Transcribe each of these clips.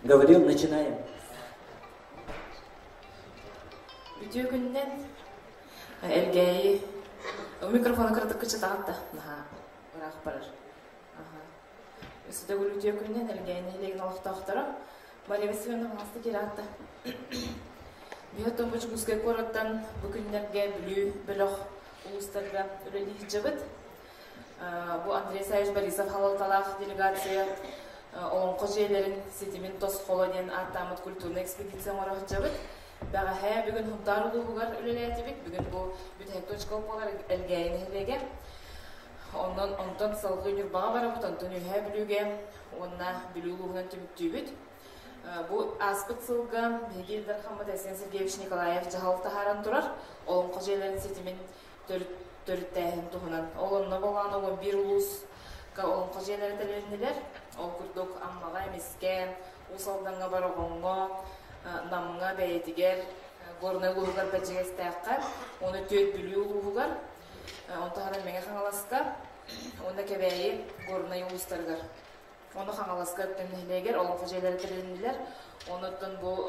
Говорил, начинаем. Үтүө күнүнэн Элгээйи микрофону кыратык кыччатаҕыт да наһаа ыраах барар. Өссө төгүл үтүө күнүнэн Элгээйи нэһилиэгин олохтоохторо Мария Васильевна Маҥаста киирэҕит Биһи оттон бу Дьокуускай куораттан бу күннэргэ Бүлүү бөлөх улуустарга үлэлии сылдьабыт. Бу Андрей Саевич Борисов халалталаах делегация Олоҥхо дьиэлэрин ситимин тосхоло диэн ааттааммыт культурнай экспедиция оҥоро сылдьабыт. Бэҕэһээ бүгүн Сунтаар улууһугар үлэлээтибит. Бүгүн бу бүтэһик точка буолар Элгээйи нэһилиэгэ. Онон онтон салгыы Ньурбаҕа барабыт, онтон Үөһээ Бүлүүгэ уонна Бүлүү улууһунан түмүктүүбүт. Бу ааспыт сылга биһиги Ил Дархаммыт Айсен Сергеевич Николаев дьаһал таһааран турар Олоҥхо дьиэлэрин ситимин төрүттээһин туһунан. Ол онно болаан 11 улууска олоҥхо дьиэлэрэ тэрилиннилэр. Ол курдук Аммаҕа, Эмискэ, Уус Алдаҥҥа, Бороҕоҥҥо, Намҥа бэйэтигэр, Горнай улууһугар Бэрдьигэстээххэ, уонна Түөт Бүлүү улууһугар, онтон таһынан Мэҥэ Хаҥаласка уонна Кэбээйи, Горнай улуустарыгар. Ону Хаҥаласка Өктөм нэһилиэгэр олоҥхо дьиэлэрэ тэрилиннилэр. Онуттан бу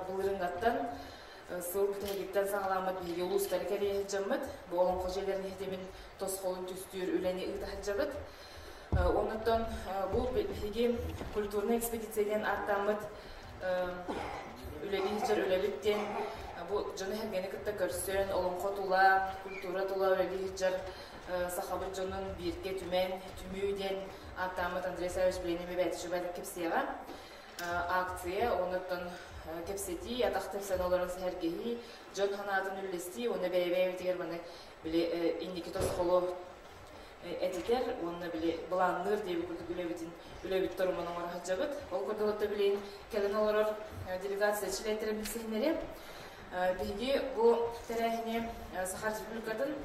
былырыыҥҥаттан сыл бүтэһигиттэн саҕаламмыт биһиги улуустары кэрийэ сылдьаммыт, бу олоҥхо дьиэлэрин ситимин тосхолун түстүүр үлэни ыыта сылдьабыт. Онуттан бу биһиги культурнай экспедиция диэн ааттааммыт үлэлии сылдьар үлэбит диэн бу дьону-сэргэни кытта көрсөн, олоҥхо тула, культура тула үлэлии сылдьар сахабыт дьонун бииргэ түмэн, түмүү диэн ааттааммыт Андрей Савич Бленин бэбээтичүбэ кэпсиэҕэ. Акция, онуттан кэпсэтии, атах тэпсэн олорон сэһэргэһии, дьон санаатын үллэстии уонна бэйэ-бэйэбитигэр маны били инники тосхолу этитэр уонна били былаанныыр диэбит курдук үлэбитин үлэбит торумун оҥоро сылдьабыт. Ол курдук отто билигин кэлэн олорор делегация чилиэттэрин билсиһиннэри биһиги бу тэрээһини Саха Республикатын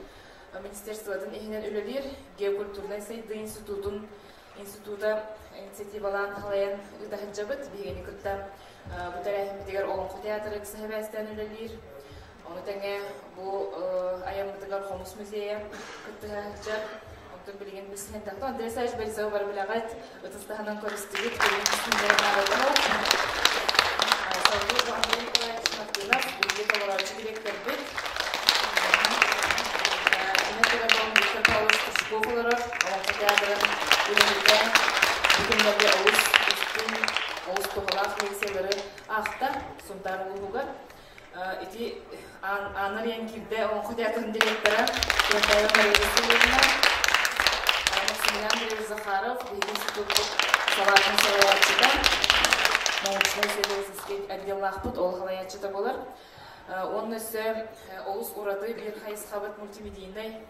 Министерствотын иһинэн үлэлиир Геокультурнай сайдыы институтун института инициативалаан халайан ыыта сылдьабыт. Биһигини кытта бу тэрээһиммитигэр Олоҥхо театра ыкса сибээстээн үлэлиир. Ону тэҥэ бу айаммытыгар Хомус музейа кыттыһа сылдьар. Онтон билигин билсиһэн Андрей Савич Борисова бар билэҕит, ытыс таһынан көрүстүбүт, көрүҥ түсүннэрин наадалаах. Салгыы бу Андрей Николаевич Мартынов, биһиги толорооччу дириэктэрбит. Кини тура Виктор Павлович Пучков олорор, Олоҥхо театрын үлэһитэ. Бу күннэргэ олус устун, олус туһалаах лекциялары аахта Сунтаар улууһугар. Ити Анна Риан киирдэ Олоҥхо театрын директора Турантаева Мария Васильевна, Максимилиан Андреевич Захаров, биһиги институппут салаатын салайааччыта, научнай-исследовательский отделлаахпыт, ол салайааччыта буолар. Уонна өссө олус ураты биир хайысхабыт мультимедийнай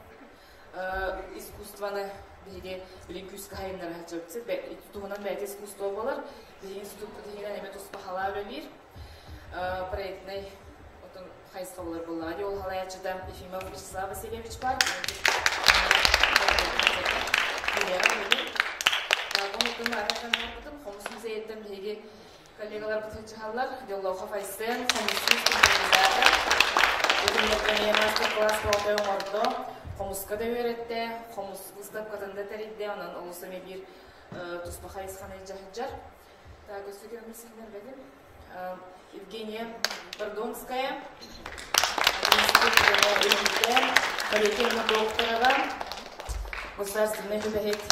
искусствоны биһиги билин күүскэ хайыннара сылдьабыт. Туһунан бэйэтэ искусство буолар. Биһиги институппут иһинэн эмэ туспа халаа үлэлиир. Проектнай отон хайысха буолар буоллаҕа дии. Ол халаяччыта Ефимов Вячеслав Васильевич бар. Хомус музейыттан биһиги коллегаларбыт сылдьыһаллар. Дьоллоохов Айсен, хомусчут импровизатор. Бу эмиэ мастер-класс бөҕөтө оҥордо. Хомуска да үөрэттэ, хомус выставкатын да тэрийдэ. Онон олус эмиэ биир туспа хайысханы илдьэ сылдьар. Так, өссө кэммин сиһиннэрбэтим. Евгения Бордонская, үлэһитэ, Валентина Докторова, государственный үлэһит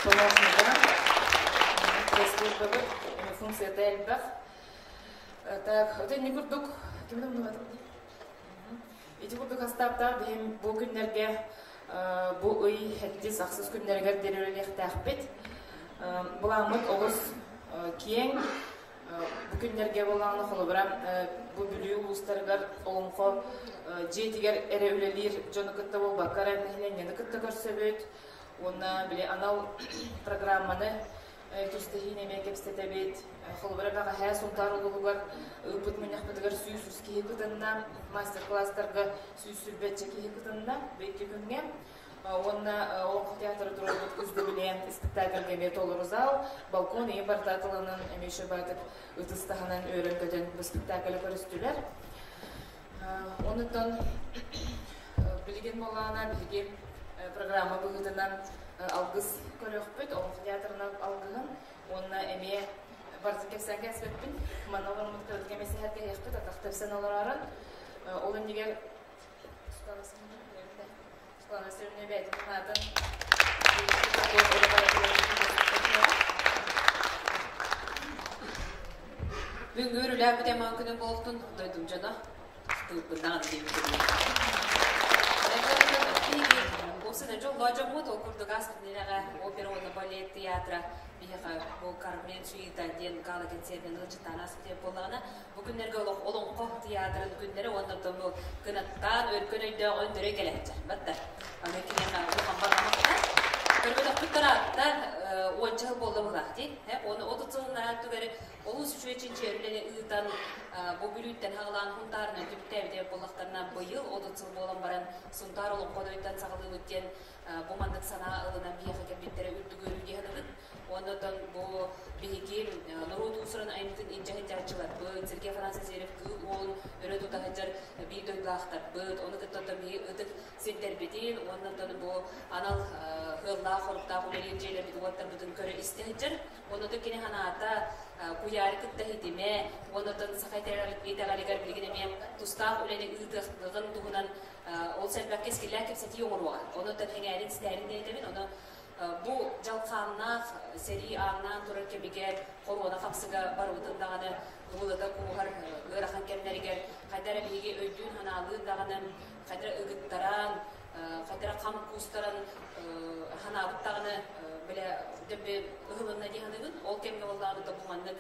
помощнига, пресс-службабыт функцията элбэх. Так, вот инни курдук, кимин умнубатым Ити курдук астааптаах биһим бу күннэргэ бу ый хэттис ахсыс күннэригэр диэри үлэлиэхтээхпит. Былааммыт олус киэҥ. Бу күннэргэ буоллаҕына холобура бу Бүлүү улуустарыгар олоҥхо дьиэтигэр эрэ үлэлиир дьону кытта буолбакка эрэ нэһилиэнньэни кытта көрсөбүт уонна били анал программаны түстэһиин эмиэ кэпсэтэбит. Холобура бэҕэһээ Сунтаар улууһугар ыыппыт мунньахпытыгар 103 киһи кытынна, мастер-класстарга 120 киһи кытынна бу икки күҥҥэ. Уонна Олоҥхо театра туруорбут Кыз Дэбилиэн спектакльга эмиэ толору зал, балкон ийэ барыта атыланан эмиэ шөбаатык ытыс таһынан үөрэн-көтөн бу спектаклы көрүстүлэр. Онуттан билигин буоллаҕына биһиги программа быһыытынан алгыс көрүөхпүт, Олоҥхо театрынан алгыһын уонна эмиэ Барытын кэпсээн кээспэппин. Манна олороммут кыратык эмэ сэһэргэһиэхпит, атах тэпсэн олороорун. Ол иннигэр Светлана Васильевна бэйэтин санаатын Бүгүн үлээбит эмаан күнүн буолтун дойдум дьоно тыыппыннаҕын диэбитим. Уопсайынан дьоллоо дьоммут ол курдук ааспыт нэдэҕэ опера уонна балет театра биһиэхэ бу Кармен Сюита диэн гала-концертынан ыалдьыттаан ааспыт диэн буоллаҕына, бу күннэргэ олох олоҥхо театрын күннэрэ уонна оттон бу кынаттаан өркөн өйдөөх өндөрөй кэлээччи батта. Аны киниэхэ улахан барҕамахта. Көрбөтөхпүт тараатта уонча сыл буолла быһылаах дии. Уонна 30 сылыннараа түгэри олус үчүгэй чинчийэр үлэни ыытан бу Бүлүүттэн хаҕылаан Сунтаарынан түбүктээбит буоллахтарына быйыл 30 сыл буолан баран Сунтаар олоҥхо саҕалыыбыт диэн бу маннык санаа ылынан биһиэхэ кэлбиттэрэ үрдүк үөрүү дии саныыбыт. Уонна оттон бу биһиги норуот уусуран айымньытын илдьэ сылдьааччыларбыт, Сергей Афанасьевич Зверев-Кыыл Уолун өрө тута сылдьар биир дойдулаахтарбыт, ону кытта оттон биһиги ытык сирдэрбитин уонна оттон бу анал ыаллаах-хоруктаах үлэлиир дьиэлэрбит уоттарбытын көрө-истэ сылдьар. Уонна оттон кини санаата куйаары кытта ситимэ, уонна оттон саха итэҕэлигэр билигин эмиэ тустаах үлэни ыытыахтааҕын туһунан ол сэрбэккэ кэскиллээх кэпсэтии оҥоруоҕа. Ону оттон сэҥээрин, истээрин диэтэбин, ону Бу дьалхааннаах сэрии ааҥнаан турар кэмигэр, хоруона хамсыга барыбытын даҕаны ыбылыта кууһар ыарахан кэмнэригэр хайда эрэ биһиги өйдүүн-санаалыын даҕаны хайда эрэ ыгыттаран, хайда эрэ хам куустаран санаабыт даҕаны бile дөббү ыһылынна дии саныыбын. Ол кэмҥэ буоллаҕына бу маннык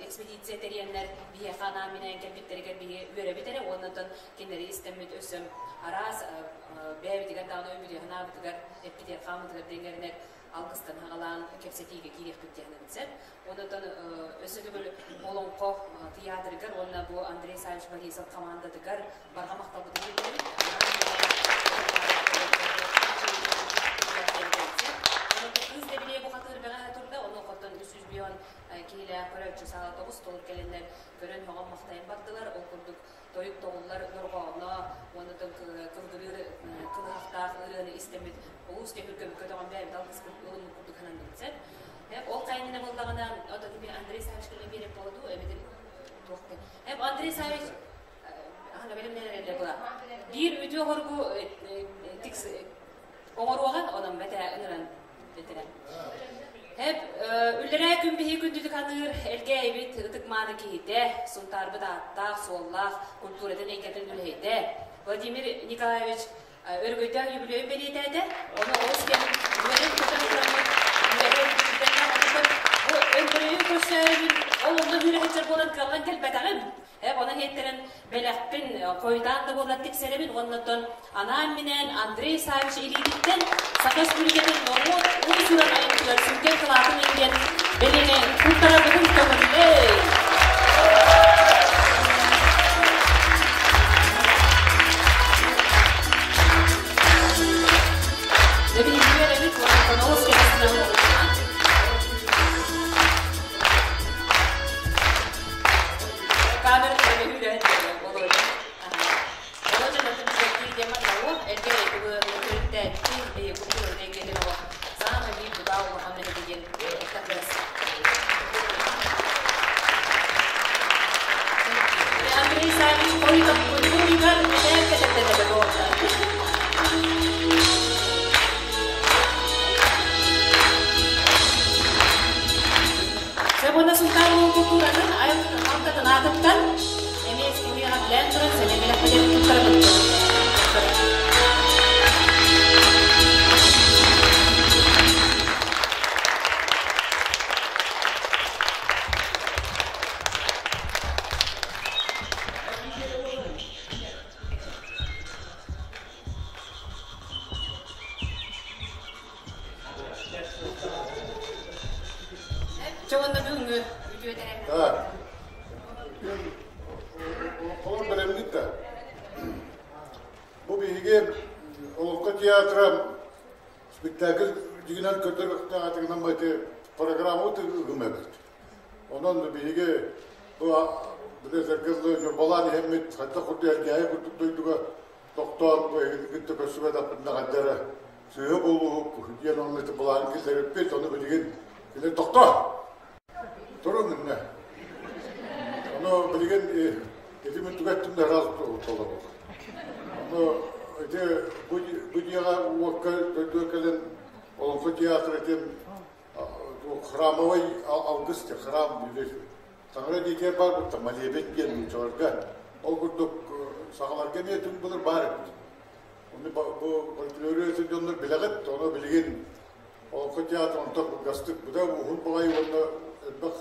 экспедиция тэрийэннэр биһиэхэ анаан-минээн кэлбиттэригэр биһи үөрэбит эрэ уонна оттон кинилэри истэммит өссө араас бэйэбитигэр даҕаны өйбүтүгэр-санаабытыгар эппитигэр-хааммытыгар дэҥҥэринэр алгыстан хаҕалаан кэпсэтиигэ киириэхпит диэн сөп. Онон өссө төгүл Олоҥхо тыйаатырыгар уонна бу Андрей Савич Борисов хамаандатыгар барҕа махталбытын биллэбит. Кыыс Дэбилиэ бухатыыр бэҕэһээ турда, ону хотон 300 киһилээх көрөөччү саала тоҕус толук кэлэннэр көрөн мөҕөн махтайан бардылар. Ол курдук тойук тоҕуллар дорҕооно уонна кылгырыыр кылыһахтаах ырыаны истэммит олус кэһүр көмүк көтөҕөн бэйэбит алгыспыт ылыммыт курдук сананныбыт сөп. Ол хайанына буоллаҕына, отон Андрей Савич кэлэн биэрэр буолду, эбэтэр туох Андрей Савич аны бэлэмнэнэр була. Биир үтүө хоргу оҥоруоҕа, онон бэтэ ыныран бэтэрэн. Хэп үллэрээ күн биһи күндүтүк аныыр Элгээйибит ытык мааны киһитэ, Сунтаарбыт ааттаах, суоллаах, культуратын эйгэтин үлэһитэ Владимир Николаевич өрөгөйдөөх юбилейын бэлиэтээтэ. Ону олус кэм үөрэн-көтөн тураммыт, үөрэн бу өндөрөйүн көрсөөрүбүн, ол онно үүрэ буолан кыаллан кэлбэтэҕим. Онон иһиттэрэн бэлэхпин хойутаан да буоллар тиксэрэбин уонна оттон анаан-минээн Андрей Савич илиититтэн Саха Республикатын норуот уус-уран айымньытыгар сүҥкэн кылаатын иһин бэлиэни туттарарбытын көҥүллээ. Эбит уонна олус кэрэсинэн Камера көрөһүүрэ олорор. Олорор эргэ төрүттээбитин культура эйгэтин олох саамай биир тутаах улахан үлэһитэ диэн эттэхпинэ. Андрей Савич хойутаппытыгар мэтээр кэтэрдэнэ буолла. Сабына Сунтаар култууратын айылҕатын аатыттан эмиэ студияҕа билэн туран сэмэ-бэлэхтэрин туттарабыт. Чэ уонна бүгүҥҥү үтүө тэрээһин. Так. Олор бэлэмнит да. Бу биһиги Олоҥхо театра спектакль дьигинэн көрдөрүөхтээҕитигинэн ити программабыт ыгым эбит. Онон биһиги бу билэ Ньурбалаан иһэммит хайдах курдук Элгээйи курдук дойдуга тохтоон бу эһигини кытта көрсүбэтэхпитинэ хайда эрэ сыыһа буолууһук диэн онно ити былаан киллэриппит, ону билигин кини тохтоо! Туруҥ иннэ. Ону билигин ити мин түгэттим да ыраас толору. Ону ити бу бу дьиэҕэ уокка дойдуга кэлэн Олоҥхо театра диэн храмовай алгыс храм Таҥара диэки баар бутта молебен диэн нууччаларга. Ол курдук сахаларга эмиэ түҥ былыр баар эбит. Ону бу фольклору дьоннор билэҕит, ону билигин Олоҥхо театр онтон кылгастык быда уһун баҕайы уонна элбэх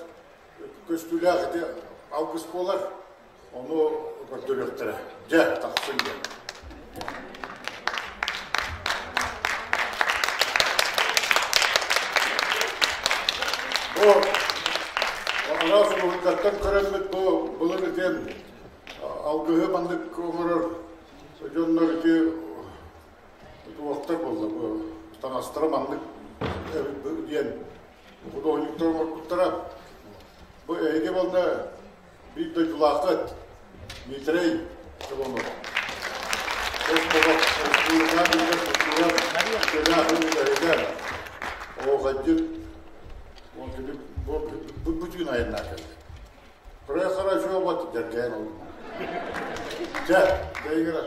көстүүлээх ити алгыс буолар. Ону көрдөрүөхтэрэ. Дьэ, тахсын диэн. Бу араас уруһуйдартан көрөммүт бу былыр итиэн алгыһы маннык оҥорор дьоннор ити туохтар буолла бу таҥастара маннык диэн художниктар оҥорбуттара. Бу эһиги буолла биир дойдулааххыт Дмитрий Иванов. Республика биллэр культура үтүөлээх үлэһитэ, оһуохайдьыт, бу бүтүн айаннаах кэллэ. Хорошо вот дэргээн ол. Чэ, дэйгэрэ.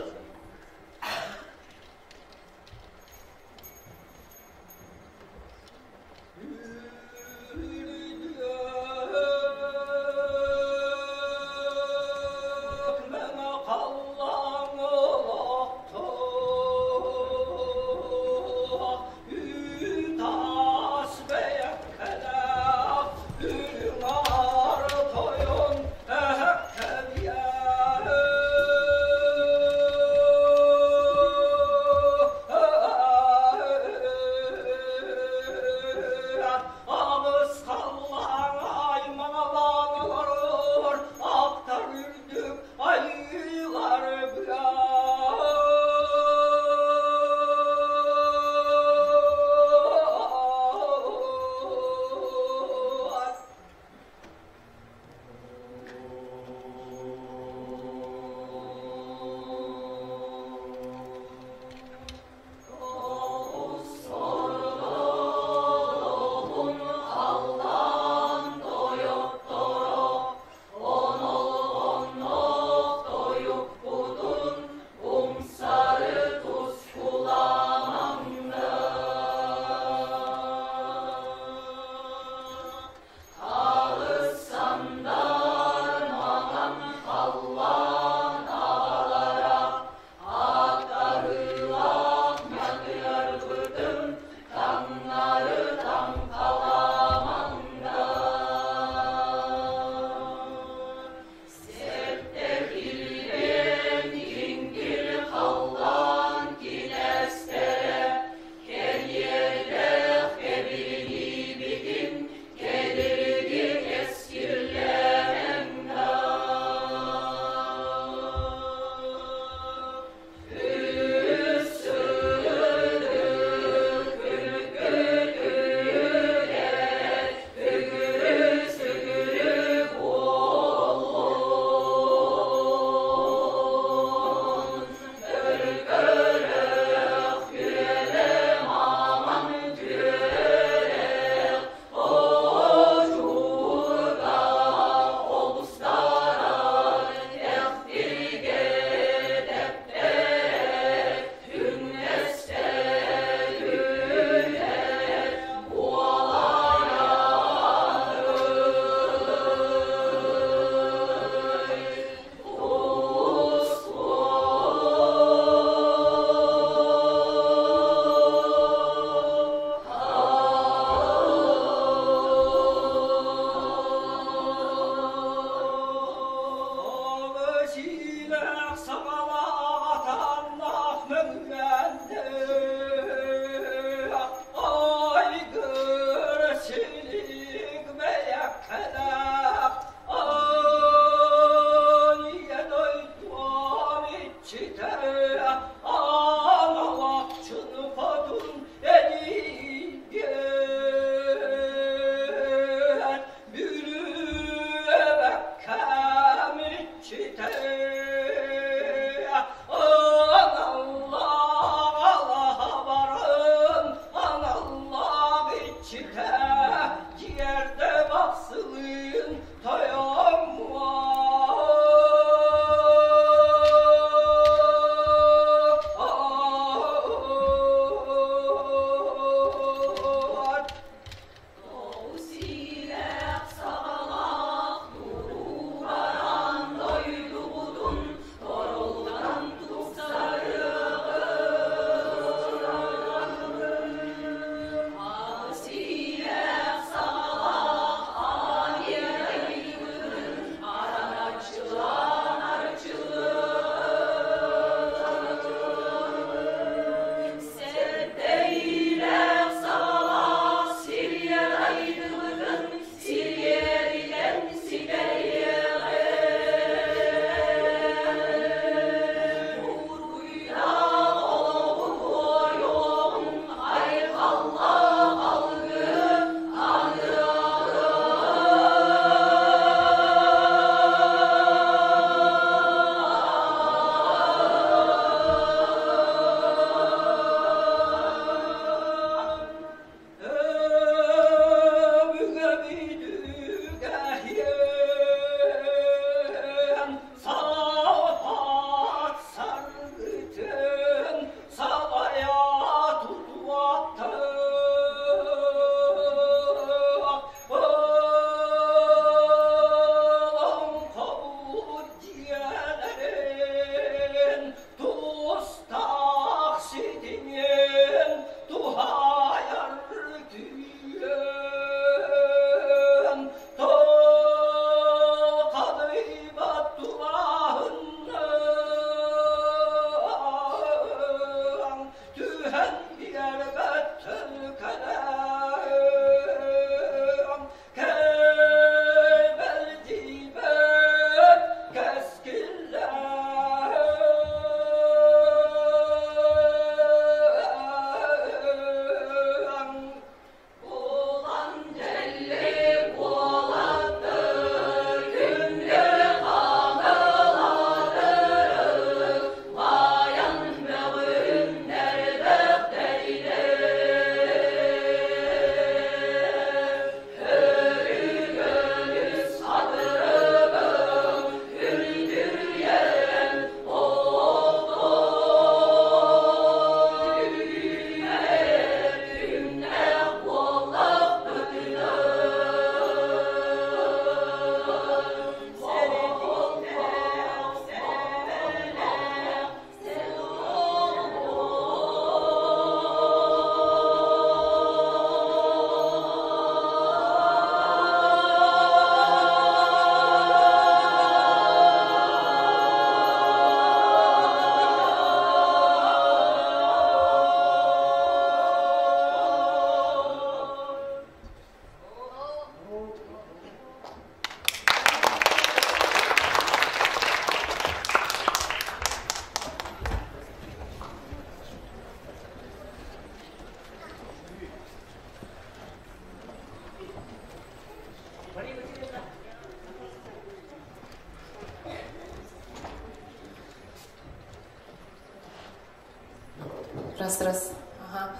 Раз, раз. Ага.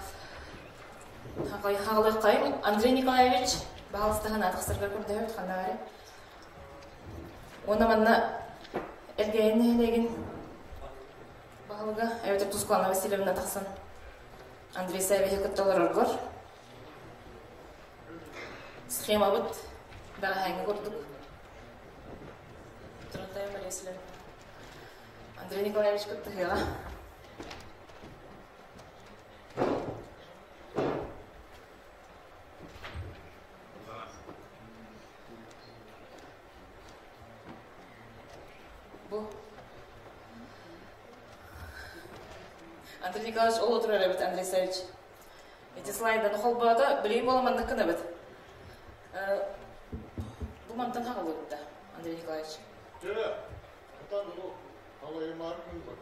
Хаҕалыаххайын Андрей Николаевич баһаалыстаһан атахсарга көрдөһөбүт ханна бары. Уонна манна Элгээйин нэһилиэгин баһылыга эбэтэр Тускулана Васильевна тахсан Андрей Саввиһы кытта олороргор схемабыт бэҕэһээҥҥи курдук. Турунтайым Мария Васильевна. Андрей Николаевич кыттыһыаҕа. Бу Андрей Николаевич ол отурар эбит Андрей Савич. Ити слайданы холбоото, билигин буола маннык гынабыт. Бу мантан хаҕылыбыт да, Андрей Николаевич. Дьэ, антан ону халайымаары гыммыт.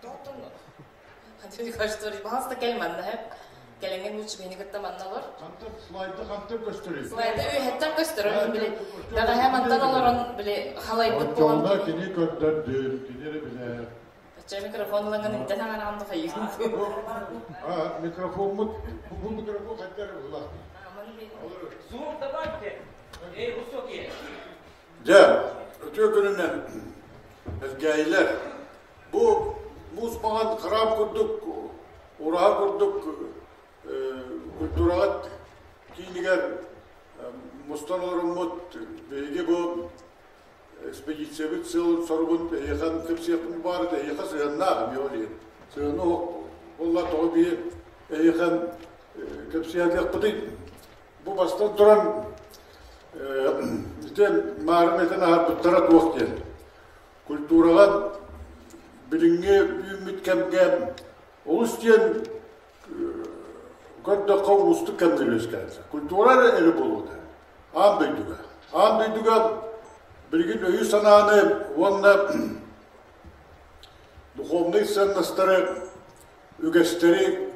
Тоттон Андрей Николаевич говорит, баһаалыста кэл манна, хэп. Кэлэҥҥин лучше мини кытта манна олор. Хантан слайда хантан көстөрүй? Слайда үөһэттэн көстөр, ол били бэҕэһээ мантан олорон били халайбыт буолан. Оччоҕуна кини көрдөрдүн, кини эрэ билэр. Оччо микрофон ылаҥын интэн аҥараҕын да хайыгын. А, микрофоммут, бу микрофон хайдар ылла. Звук добавьте. Эй, высокие. Дьэ, үтүө күнүнэн Элгээйилэр. Бу муус маҥан храм курдук, ураһа курдук культураҕыт киинигэр мустан олороммут биһиги бу экспедициябыт сыалын-соругун эһиэхэ кэпсиэхпин баар этэ, эһиэхэ сыһыаннаах эмиэ ол иһин. Сыһыана буолла тоҕо биһи эһиэхэ кэпсиэхпитий? Бу бастан туран ити маарын этэн аһарбыттара туох диэн. Культураҕа билиҥҥи үүммүт кэмгэ олус диэн көрдөххө уустук кэмҥэ үөскээтэ. Культура эрэ эрэ буолуота. Аан дойдуга. Аан дойдуга билигин өйү-санааны уонна духовнай сыаннастары, үгэстэри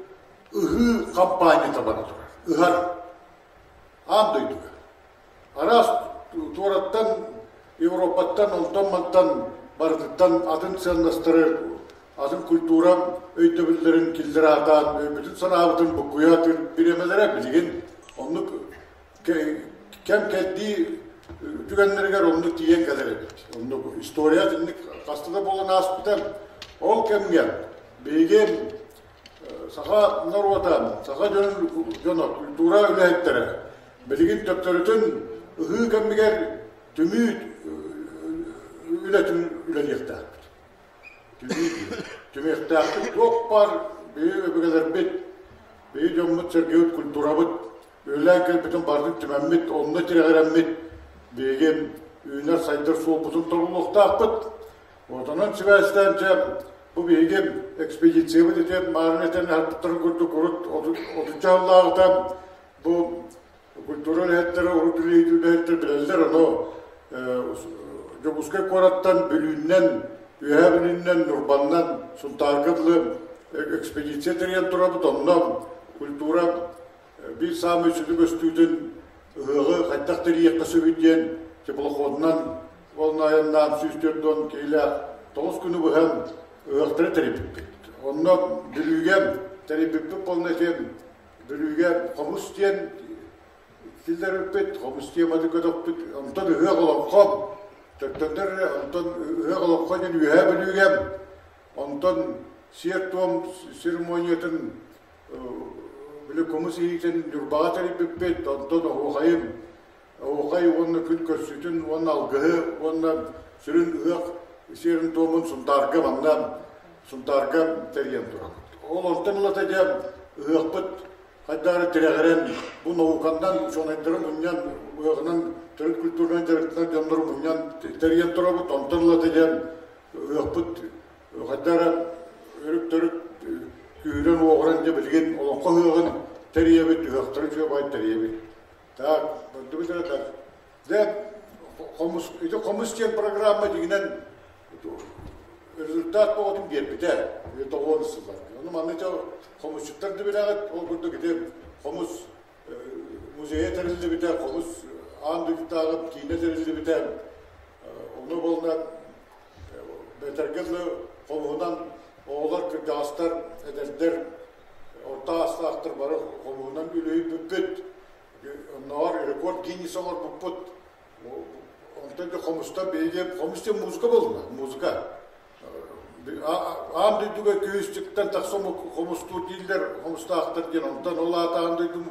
ыһыы хампаанньата бара турар. Ыһар. Аан дойдуга. Араас туораттан, Европаттан, онтон-мантан барытыттан атын сыаннастары, атын культура өйдөбүллэрин киллэрэ сатаан, өйбүтүн-санаабытын буккуйа бириэмэлэрэ билигин оннук кэм-кэрдии түгэннэригэр оннук тиийэн кэлэр эбит. Оннук история итинник хаста да буолан ааспыта. Ол кэмҥэ биһиги саха норуота, саха дьоно, культура үлэһиттэрэ билигин төптөрүтүн ыһыы кэмигэр түмүү үлэтин үлэлиэхтээхпит. Түмүү түмүөхтээхпит. Туох баар биһиги өбүгэлэрбит, биһиги дьоммут-сэргэбит, культурабыт үлэлээн кэлбитин барытын түмэммит, онно тирэҕирэммит биһиги үүнэр-сайдар суолбутун торуллуохтаахпыт. Онон сибээстээн дьэ бу биһиги экспедициябыт ити маарын этэн аһарбыттарын курдук урут отучча сыллааҕыта бу культура үлэһиттэрэ, урут үлэһит үлэһиттэр билэллэр, ону Дьокуускай куораттан Бүлүүннэн, Үөһээ Бүлүүннэн, Ньурбаннан Сунтаарга дылы экспедиция тэрийэн турабыт. Онно культура биир саамай сүдү көстүүтүн ыһыаҕы хайдах тэрийиэххэ сөбүй диэн теплоходунан уонна айаннаан 140 киһилээх 9 күнү быһа ыһыахтары тэрийбиппит. Онно Бүлүүгэ тэрийбиппит буолна ити Бүлүүгэ хомус диэн киллэрбиппит, хомус тематы көтөхпүт, онтон ыһыах олоҥхо, төттөндөр онтон ыһыах олоҥхо диэн Үөһээ Бүлүүгэ, онтон сиэр-туом церемониятын били кумус иһиитин Ньурбаҕа тэрийбиппит, онтон оһуохайым, оһуохай уонна күн көрсүүтүн уонна алгыһы уонна сүрүн ыһыах сиэрин-туомун Сунтаарга манна Сунтаарга тэрийэн турабыт. Ол онтон ылата дьэ ыһыахпыт хайдах эрэ тирэҕирэн, бу науканнан учуонайдары мунньан, ыһыаҕынан төрүт культуранан дьарыктанар дьоннору мунньан тэрийэн турабыт. Онтон ылата дьэ ыһыахпыт хайдах эрэ өрүк-төрүк күүһүрэн-уоҕуран дьэ билигин олоҥхо ыһыаҕын тэрийэбит, ыһыахтары үчүгэй тэрийэбит. Так, бардыбыт эрэ так. Дьэ, хомус, ити хомус диэн программа дьиҥинэн результат бөҕөтүн биэрбитэ. Тоҕуон сылларга. Ону манна хомусчуттар да билэҕит, ол курдук ити хомус музейа тэриллибитэ, хомус аан дойдутааҕы киинэ тэриллибитэ. Ону буолна бэтэргэ дылы хомуһунан Оҕолор, кырдьаҕастар, эдэрдэр, орто аастаахтар бары хомуһунан үлүһүйбүппүт. Оннооҕор рекорд Гиннес оҥорбуппут. Онтон дьэ хомустан биһиги хомус диэн музыка буолла, музыка. Аан дойдуга күүс тахса хомустуур дииллэр, хомустаахтар диэн, онтон ол аата аан дойду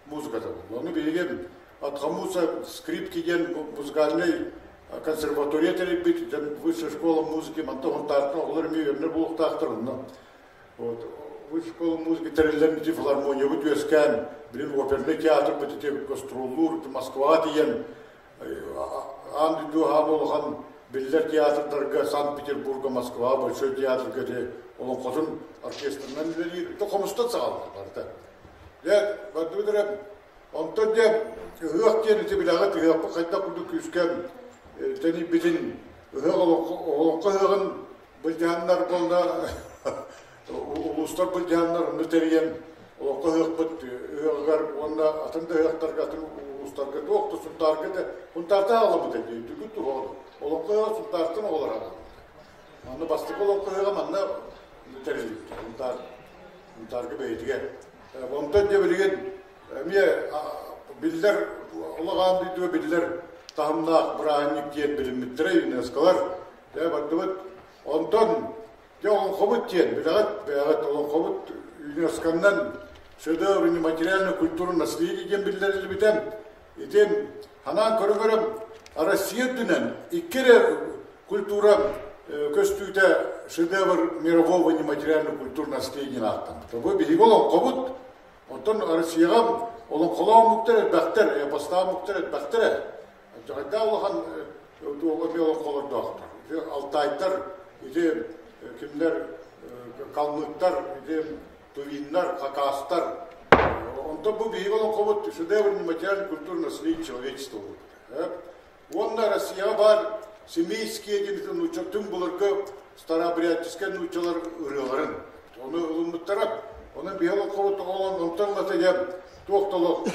музыката буолла. Ону биһиги от хомуса скрипки диэн музыкальнай консерватория тэрийбит, высшая школа музыки, мантан Хонтаартан оҕолор эмиэ үөрэнэр буолуохтаахтар онно. Вот, высшая школа музыки тэриллэн ити филармониябыт үөскээн, билин оперный театрбыт ити гастроллуур, Москваҕа тиийэн аан дойду аһаан улахан биллэр театрдарга Санкт-Петербурга, Москваҕа Большой театрга ити олоҥхотун оркестрынан үлэлиир. Хомустан саҕаланар барыта. Дьэ, бардыбыт эрэ Онтон дьэ ыһыах диэн ити билэҕит ыһыахпыт хайдах курдук күүскэ тэнийбитин ыһыах олоҥхо ыһыаҕын былдьаһаннар буолла улуустар былдьаһаннар онно тэрийэн олоҥхо ыһыахпыт ыһыаҕыгар уонна атын да ыһыахтарга атын улуустарга туох да Сунтаарга да Сунтаартан аҕалабыт этэ түгүт туһаҕын олоҥхо ыһыаҕа Сунтаартан оҕолор аҕалбыта манна бастакы олоҥхо ыһыаҕа манна тэриллибитэ Сунтаар Сунтаарга бэйэтигэр онтон дьэ билигин эмиэ биллэр олох аан дойдуга биллэр таһымнаах бырааһынньык диэн билиммиттэрэ ЮНЕСКОлар дьэ бардыбыт онтон дьэ олоҥхобут диэн билэҕит бэйэҕит олоҥхобут ЮНЕСКОнан шедевр нематериальной культуры наследия диэн биллэриллибитэ ити ханаан көрө-көрө Россия үрдүнэн икки эрэ культура көстүүтэ шедевр мирового нематериальной культуры наследия ааттаммыта. Бу биһиги олоҥхобут Оттон Россияҕа олоҥхолоох омуктар элбэхтэр, эпостаах омуктар элбэхтэр ээ. Дьаҕайдаах улахан туоҕа олоҥхолордоохтор. Ити алтайдар, ити кимнэр, калмыктар, ити тувиннар, хакастар. Онтон бу биһиги олоҥхобут шедевр нематериальной культуры наследие человечества буолбута. Уонна Россияҕа баар семейские диэн нуучча түҥ былыргы старообрядческай нууччалар ырыаларын ону ылыммыттара. Онон биһи олоҥхобут оҕолон онтон ылата дьэ туох да олох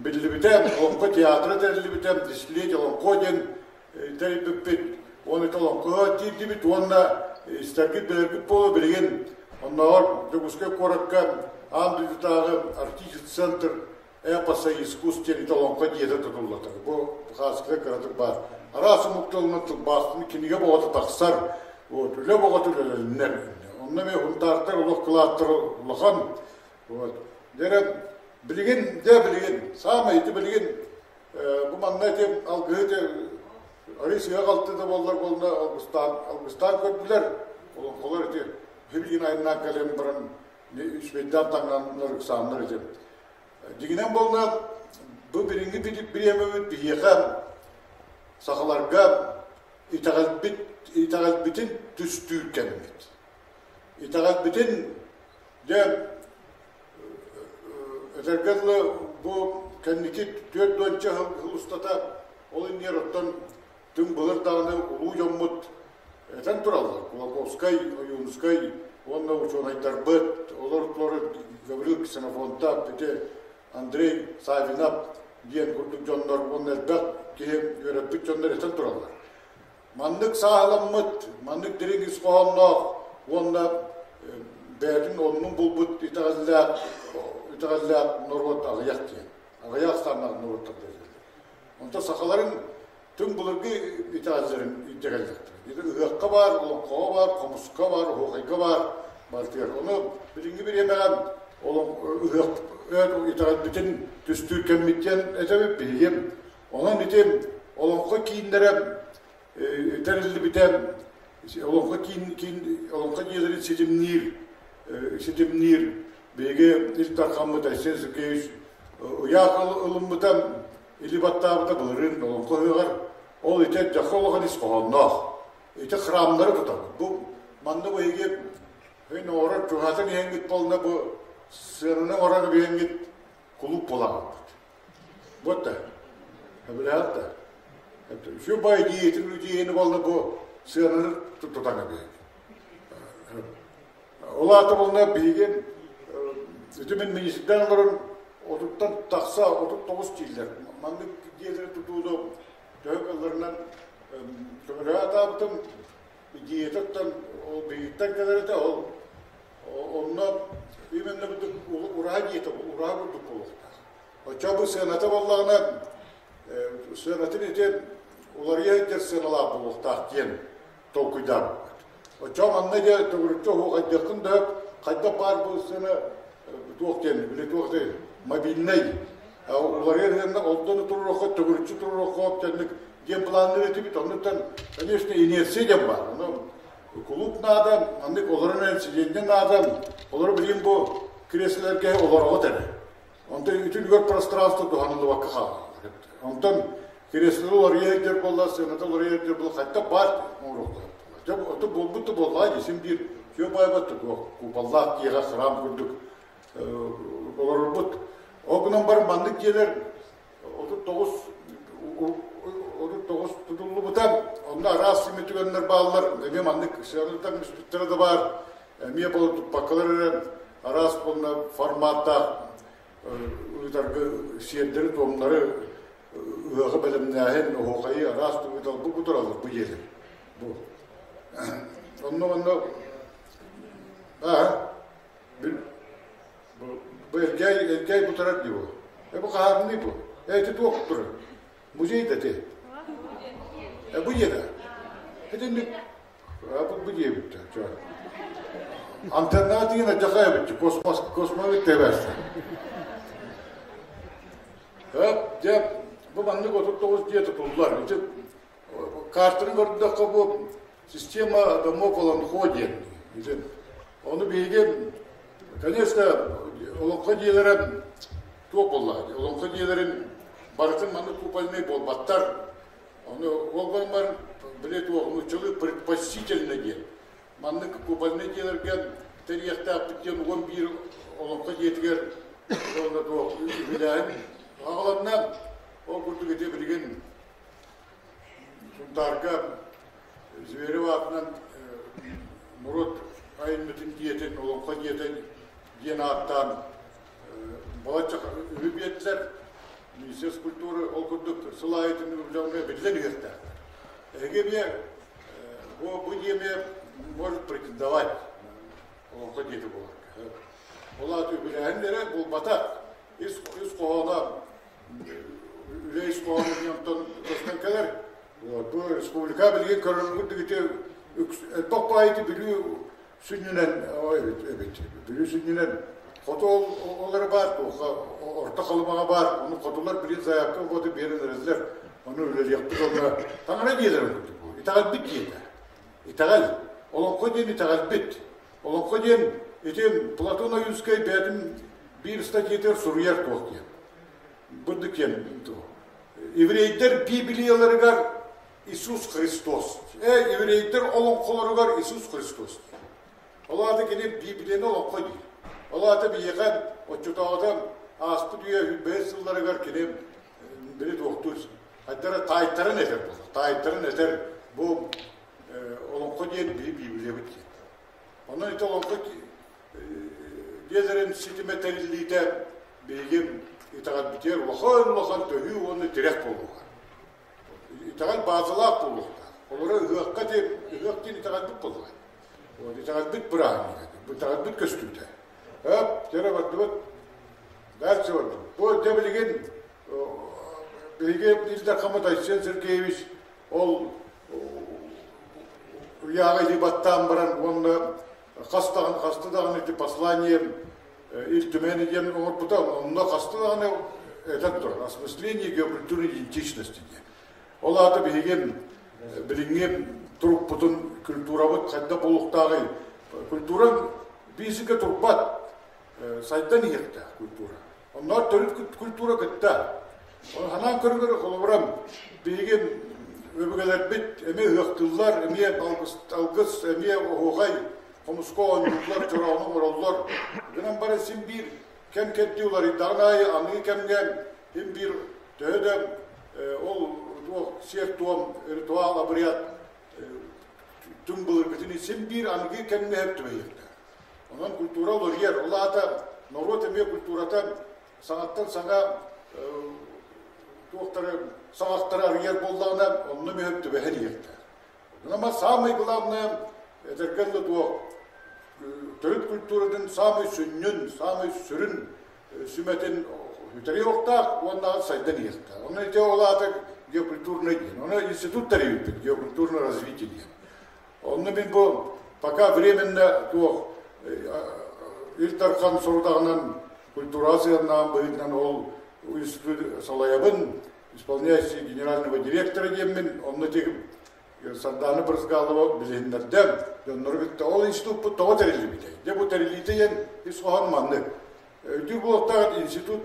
биллибитэ, олоҥхо театра тэриллибитэ, десятилетие олоҥхо диэн тэрийбиппит. Уонна ити олоҥхоҕо тиийдибит уонна истэргит билэргит буолуо билигин оннооҕор Дьокуускай куоракка аан дойдутааҕы Арктический центр эпоса искусств диэн олоҥхо дьиэтэ тутуллар. Бу хаасыка кыратык баар. Араас омук тылынан тылбаастыны кинигэ боҕото тахсар, вот, үлэ боҕото үлэлэннэр. Онно эмиэ хунтаартар олох кылааттар улахан. Вот. Дьэ билигин, дьэ билигин, саамай ити билигин бу манна ити алгыһы ити арый сыһа халты да буоллар буолна алгыстаан алгыстаан көрдүлэр. Олоҥхолор ити билигин айаннаан кэлэн баран үчүгэйдээх таҥнаннар ыксааннар ити Дьиҥинэн буолла, бу билиҥҥи бириэмэбит биһиэхэ, сахаларга итэҕэлбит, итэҕэлбитин түстүүр кэммит. Итэҕэлбитин дьэ этэргэ дылы бу кэнники 40 сыл устата ол иннигэр оттон түҥ былыр даҕаны улуу дьоммут этэн тураллар Кулаковскай, Ойуунускай уонна учуонайдарбыт, олор Гаврил Ксенофонтов, ити Андрей Савинов диэн курдук дьоннор уонна элбэх киһи үөрэппит дьоннор этэн тураллар. Маннык сааһыламмыт, маннык дириҥ ис хоһоонноох уонна бэйэтин оннун булбут итэҕэллээх итэҕэллээх норуот аҕыйах диэн. Аҕыйах ахсааннаах норуоттар диэн. Онтон сахаларын түҥ былыргы итэҕэллэрин итэҕэллэхтэр. Ити ыһыахха баар, олоҥхоҕо баар, хомуска баар, оһуохайга баар барытыгар. Ону билиҥҥи бириэмэҕэ ыһыах итэҕэлбитин түстүүр кэммит диэн этэбит биһиги. Онон ити олоҥхо кииннэрэ тэриллибитэ олоҥхо киин киин олоҥхо дьиэлэрин ситимниир ситимниир биһиги Ил Дархаммыт Айсен Сергеевич ыйаах ылыммыта Или баттаабыта былырыын олоҥхо ыһыаҕар ол ити дьахха улахан ис хоһоонноох. Ити храмнары тутабыт. Бу манна бу эһиги эн оҥорор чугаһатан иһэҥҥит буолна бу сыананы оҥорон биһэҥҥит кулууп буолаҕыппыт. Вот да. Эбилэһэт да. Үчүгэй бай диэтин үдиэни буолна бу сыананы тутан эбиһэҥ. Ол аата буолна биһиги ити мин министрдэн олорон отуттан тахса 39 дииллэр. Маннык дьиэлэри тутууну төһө кыалларынан көмөлөһө сатаабытым. идеятыттан ол биһиттэн кэлэр этэ, ол онно именно ураһа диэтэ, ураһа курдук буолуохтаах. Оччо бу сыаната буоллаҕына, сыанатын ити уларыйа сылдьар сыаналаах буолуохтаах диэн толкуйдаабыппыт. Оччо манна дьэ төгүрүччү оһуохайдыаххын да сөп, хайдах баар бу сыана туох диэн, били туох диэн, мобильнай уларыйар сыана онтон туруорукка, төгүрүччү туруорукка тэнник диэн планныр этибит. Оннуттан, конечно, инерция диэн баар. Ону кулууп наада, маннык олорон эрэн сидиэнньэ наада, олору билигин бу креслоларга олороҕут эрэ. Онтон үтүлүгэр пространство туһаныллыбакка хаалар. Онтон кресло уларыйа сылдьар буолла, сыаната уларыйа сылдьар буолла, хайдах баар оҥоруохтаах. Дьэ, ото буолбут да буоллаҕа дии, син биир сүө баайбат да куполлаах дьиэҕэ храм курдук олорорбут. Ол гынан баран маннык дьиэлэр 39 39 тутуллубута, онно араас симэ түгэннэр бааллар, эмиэ маннык сыанатан түспүттэрэ да баар, эмиэ туппаккалар эрэ араас уонна форматтаах ыытарга сиэрдэри-туомнары ыһыаҕы бэлэмнээһин, оһуохайы араас тугу бу тураллар бу дьиэлэр. Бу. Онно онно аа бу Элгээй Элгээй бутарар дии бу. Э бу хаһаарынный бу. Э ити туох турар? Музей да ти. Э бу дьиэ да. Итинник бу диэбиттэр. Антеннаҕа тиийэн алдьархай эбит, космос, космовик тэбээстэ. Дьэ, бу маннык 39 дьиэ тутуллар. Ити картаны көрдөххө бу система домов Олонхо диэн. Ити ону биһиги, конечно, Олоҥхо дьиэлэрэ туох буоллаҕа дии. Олоҥхо дьиэлэрин барытын маннык купольнай буолбаттар. Ону ол гынан баран, били туох нууччалыы предпочтительно диэн. Маннык купольнай дьиэлэргэ тэрийиэхтээхпит диэн 11 олоҥхо дьиэтигэр уонна туох үбүлээһин аҕаланна. Ол курдук ити билигин Сунтаарга Зверев аатынан норуот айымньытын дьиэтин, олоҥхо дьиэтин диэн ааттаан балачча үбү биэрдилэр. Министерство культуры ол курдук сыл аайытын үбүлэҕинэ биллэн иһиэхтээх. Эһиги эмиэ бу, бу дьиэ эмиэ может претендовать олоҥхо дьиэтэ буоларга. Ол аата үбүлээһин эрэ буолбатах. Ис, ис хоһооно үлэ ис хоһооно диэн онтон көстөн кэлэр. Бу республика билигин көрөргүт ити элбэх баайыты Бүлүү сүнньүнэн эбит. Бүлүү сүнньүнэн хоту ол эрэ баар, орто Халымаҕа баар, ону хотулар билин заявка уоту биэрэн эрэллэр, ону үлэлиэхпит онно таҥара диэлэрин курдук. Итэҕэлбит диэтэ. Итэҕэл. Олоҥхо диэн итэҕэлбит. Олоҥхо диэн ити Платон Ойуунскай бэйэтин биир статьятыгар суруйар туох диэн. Бурдук диэн Еврейдэр Библияларыгар Иисус Христос. Э, еврейдэр олоҥхолоругар Иисус Христос. Ол аата кини Библияны олоҥхо диир. Ол аата биһиэхэ оччотооҕута ааспыт үйэ 25 сылларыгар кини били туохтуур хайдара таайтаран этэр буолар. Таайтаран этэр бу олоҥхо диэн биһи Библиябыт диэн. Онон ити олоҥхо дьиэлэрин ситимэ тэриллиитэ биһиги итэҕэлбитигэр улахан-улахан төһүү уонна тирэх буолуоҕа. Итэҕэл баазалаах буолуохтаах. Олоро ыһыахха диэн, ыһыах диэн итэҕэлбит буоллаҕа. Вот итэҕэлбит бырааһынньыга, итэҕэлбит көстүүтэ. Өп, дьэ бардыбыт. Дальше бардыбыт. Бу дьэ билигин биһиги Ил Дархаммыт Айсен Сергеевич ол ыйааҕы илии баттаан баран уонна хас даҕаны хаста даҕаны ити послание Ил Түмэн диэн оҥорбута, онно хаста даҕаны этэн турар, осмысление геокультурной идентичности диэн. Ол аата биһиги билиҥҥи турукпутун, культурабыт хайдах буолуохтааҕый? Культура физика турбат, сайдан иһиэхтээх культура. Онноор төрүт культура кытта. Оны ханаан көрүгэр холобура биһиги өбүгэлэрбит эмиэ ыһыахтыыллар, эмиэ алгыс, эмиэ оһуохай хомуска оонньууллар, чороону оҥороллор. Гынан баран син биир кэм кэрдии уларыйдаҕын аайы аныгы кэмҥэ син биир төһө да ол туох сиэр-туом, ритуал, обряд түҥ былыргытын син биир аныгы кэмҥэ сөп түбэһиэхтээх. Онон культура уларыйар. Ол аата норуот эмиэ культурата саҥаттан саҥа туохтары саҕахтары арыйар буоллаҕына, онно эмиэ сөп түбэһэн иһиэхтээх. Гынан самое главное, этэргэ дылы туох төрүт культуратын самый сүнньүн, самый сүрүн сүмэтин үтэриохтаах уонна сайдан иһиэхтээх. Онно ити ол аата геокультурный диэн. Ону институт тэрийбиппит, геокультурное развитие диэн. Онно мин бу пока временно туох Ил Дархан сорудаҕынан культура сыһыаннаан быһыытынан ол институт салайабын, исполняющий генерального директора диэммин, онно ити Сардаана Брызгалова билиһиннэрдэ, дьоннору кытта ол институппут тоҕо тэриллибитэй? Дьэ бу тэриллиитэ диэн ис хоһоон маннык. Өйдүүр буолуохтаах институт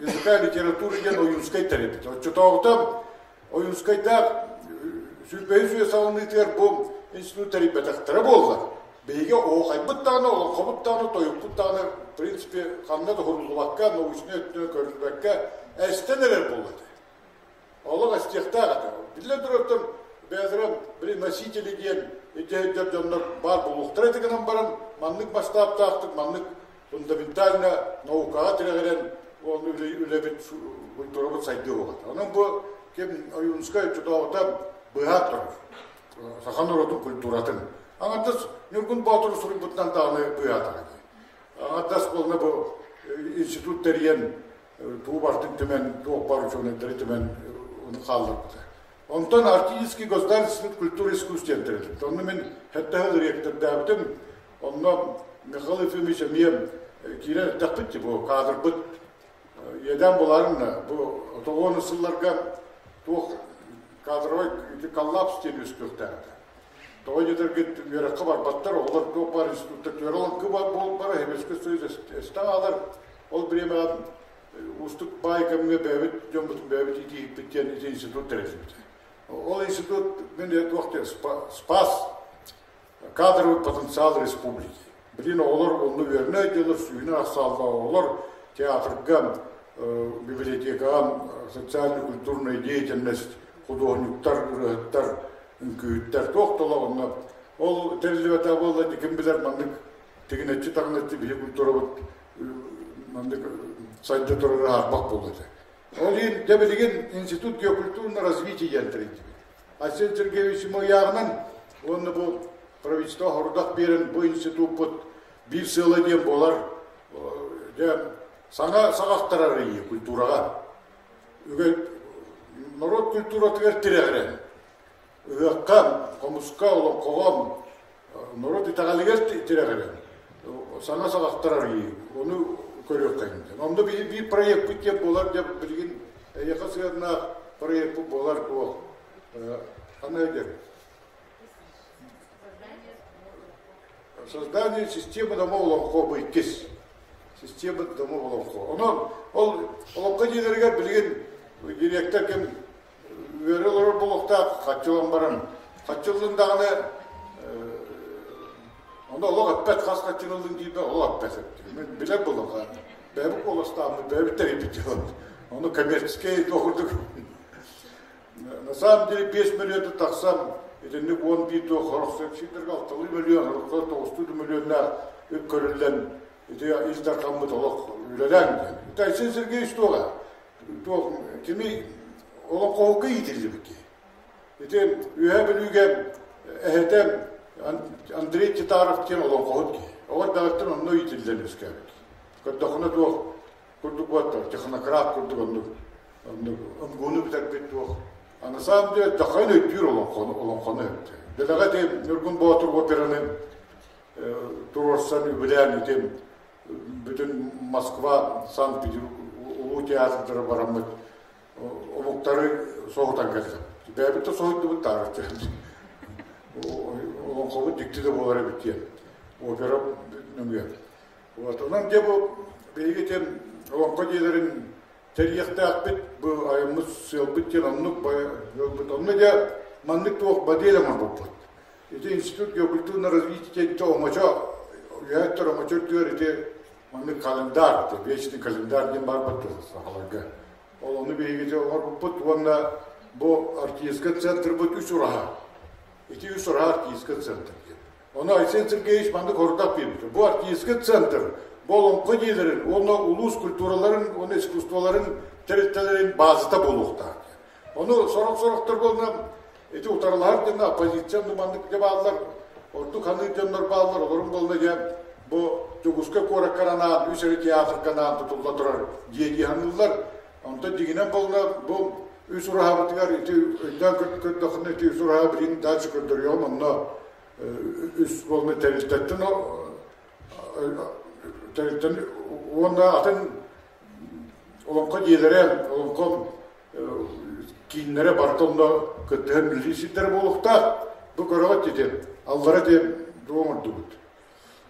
языка и литературы диэн Ойуунскай тэрийбит. Оччотооҕута Ойуунскайдаах сүүрбэһис үйэ саҕаланыытыгар бу институт тэрийбэтэхтэрэ буоллар, биһиги оһуохайбыт даҕаны, олоҥхобут даҕаны, тойукпут даҕаны, в принципе, ханна да уһуруллубакка, научнай өттүнэн көрүллүбэккэ эстэн эрэр буолуо этэ. Олох эстиэхтээх этэ. Биллэн турар, бэйэлэрэ били носители диэн идея дьоннор баар буолуохтара этэ гынан баран, маннык масштабтаахтык, маннык фундаментально наукаҕа тирэҕирэн уонна үлэбит, культурабыт сайдыы буолар. Онон бу ким Ойуунскай оччотооҕута быһаат турар саха норуотун культуратын. Аҥардас Ньургун Боотуру суруйбутунан даҕаны быһаатаҕа дии. Аҥардас буолна бу институт тэрийэн тугу барытын түмэн, туох баар учуонайдары түмэн ону хаалларбыта. Онтон Арктический государственный культуры искусств диэн тэрилтэ. Онно мин хэттэ ректордаабытым. Онно Михаил Ефимович эмиэ киирэн эттэхпит бу кадрбыт иэдээн булаарынна бу тоҕуону сылларга туох кадровай коллапс диэн үөскүөхтээх этэ. Тоҕо диэтэргит үөрэххэ барбаттар, оҕолор туох баар институттар түөрэ буолбара, Советский Союз эстэн аалар. Ол бириэмэҕэ уустук баай кэмҥэ бэйэбит дьоммутун бэйэбит иитиһиппит диэн ити институт тэриллибитэ. Ол институт мин туох диэн спас кадровый потенциал республики. Билин оҕолор онно үөрэнэ өйдөлөр, сүүнэ ахсааллаах оҕолор театрга, библиотекаҕа социально-культурная деятельность, худуоһунньуктар, ырыаһыттар, үҥкүүһүттэр туох да онно ол тэриллибэтэ буолла ким билэр маннык тигинэччи таҥначчы биһи культурабыт маннык сайда турара аарбах буолуо этэ. Ол иһин дьэ билигин Институт геокультурного развития диэн тэрийдибит. Айсен Сергеевич ыйааҕынан уонна бу правительство хорудах биэрэн бу институппут биир сыала диэн буолар дьэ саҥа саҕахтар арыйыы культураҕа норуот культуратыгар тирэҕирэн ыһыахха, хомуска, олоҥхоҕо норуот итэҕэлигэр тирэҕирэн саҥа саҕахтар арыйыы ону көрүөххэйин диэн. Онно биир проекпыт диэн буолар дьэ билигин эйиэхэ сыһыаннаах проекпыт буолар туох ханна диэн Создание системы домов олоҥхо бу иккис система домов олоҥхо. Онон ол олоҥхо дьиэлэригэр билигин директор ким үөрэ олорор буолуохтаах хаччылан баран хаччыллын даҕаны онно олох эппэт хас хаччыллын диирбэ олох эппэт мен билэр буолуохха бэйэбит куоластааммыт бэйэбит тэрийбит дьон ону коммерческий курдук на самом деле 5 миллион тахсан итинник 11 туох хорох сирдэргэ алталыы миллион хороххо тоҕустуу миллионнаах үп көрүллэн ити Ил Дархаммыт олох үлэлээн диэн Айсен Сергеевич туоҕа туох кими олоҥхоһукка иитиллибит киһи. Ити Үөһээ Бүлүүгэ эһэтэ Андрей Титаров диэн олоҥхоһут киһи. Оҕо эрдэҕиттэн онно иитиллэн үөскээбит. Көрдөххүнэ туох курдук буоттар, технократ курдук оннук оннук МГУну бүтэрбит туох. А на самом деле дахайын өйдүүр олоҥхону олоҥхону эбит. Дэлэҕэ ити Ньургун Боотур операны туруорсан үбүлээн ити бүтүн Москва, Санкт-Петербург улуу театрдара бараммыт омуктары соһутан кэллим. Бэйэбит да соһуйдубут таарыччы. Олоҥхобут дьикти да буолар эбит диэн. Опера нөҥүө. Вот. Онон дьэ бу биһиги тем олоҥхо дьиэлэрин тэрийиэхтээхпит, бу айыммыт сыалбыт диэн оннук ыалбыт. Онно дьэ маннык туох модель оҥорбуппут. Ити институт геокультурного развития диэн оҥочо үөһэттэр оҥочо үрдүгэр ити маннык календарь, вечный календарь диэн баар буолта сахаларга. Ол ону биһиги дьэ оҥорбуппут уонна бу артистка центрбыт үс ураһа. Ити үс ураһа артистка центр диэн. Ону Айсен Сергеевич маннык хордах биэрбитэ. Бу артистка центр бу олоҥхо дьиэлэрин уонна улуус культураларын уонна искусстволарын тэрилтэлэрин базата буолуохтаах диэн. Ону сорох-сорохтор буолна Ити утарылаһар дьонно оппозиция маннык дьэ бааллар, ордук ханыыр дьоннор бааллар, олорун буолла дьэ бу Дьокуускай куоракка анаан үс эрэ театрга анаан тутулла турар дьиэ дии саныыллар. Онтон дьиҥинэн буолла бу үс ураһабытыгар ити өйдөөн көрдөххүнэ ити үс ураһа билигин дальше көрдөрүөҕүм онно үс буолна тэрилтэттэн тэрилтэн уонна атын олоҥхо дьиэлэрэ олоҥхо кииннэрэ барыта онно кыттыһан үлэлиир сирдэрэ буолуохтаах. Бу көрөҕүт ити аллара диэн тугу оҥордубут?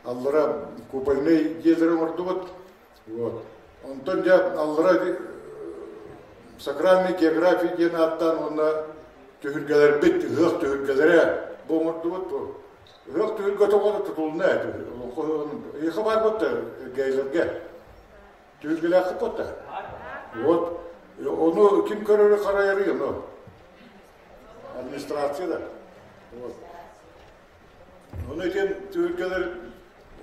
Аллара купольнай дьиэлэри оҥордубут. Вот. Онтон дьэ аллара сакральный география диэн ааттаан уонна түһүлгэлэрбит, ыһыах түһүлгэлэрэ бу оҥордубут. Бу ыһыах түһүлгэтэ оҕото тутулунна этэ. Олоҥхо ыһыаҕын ыйыха баар буолта гейлергэ. Түһүлгэлээххит буолта. Вот. Ону ким көрөрү харайарый ону? Администрация да. Вот. Ону этим түһүлгэлэр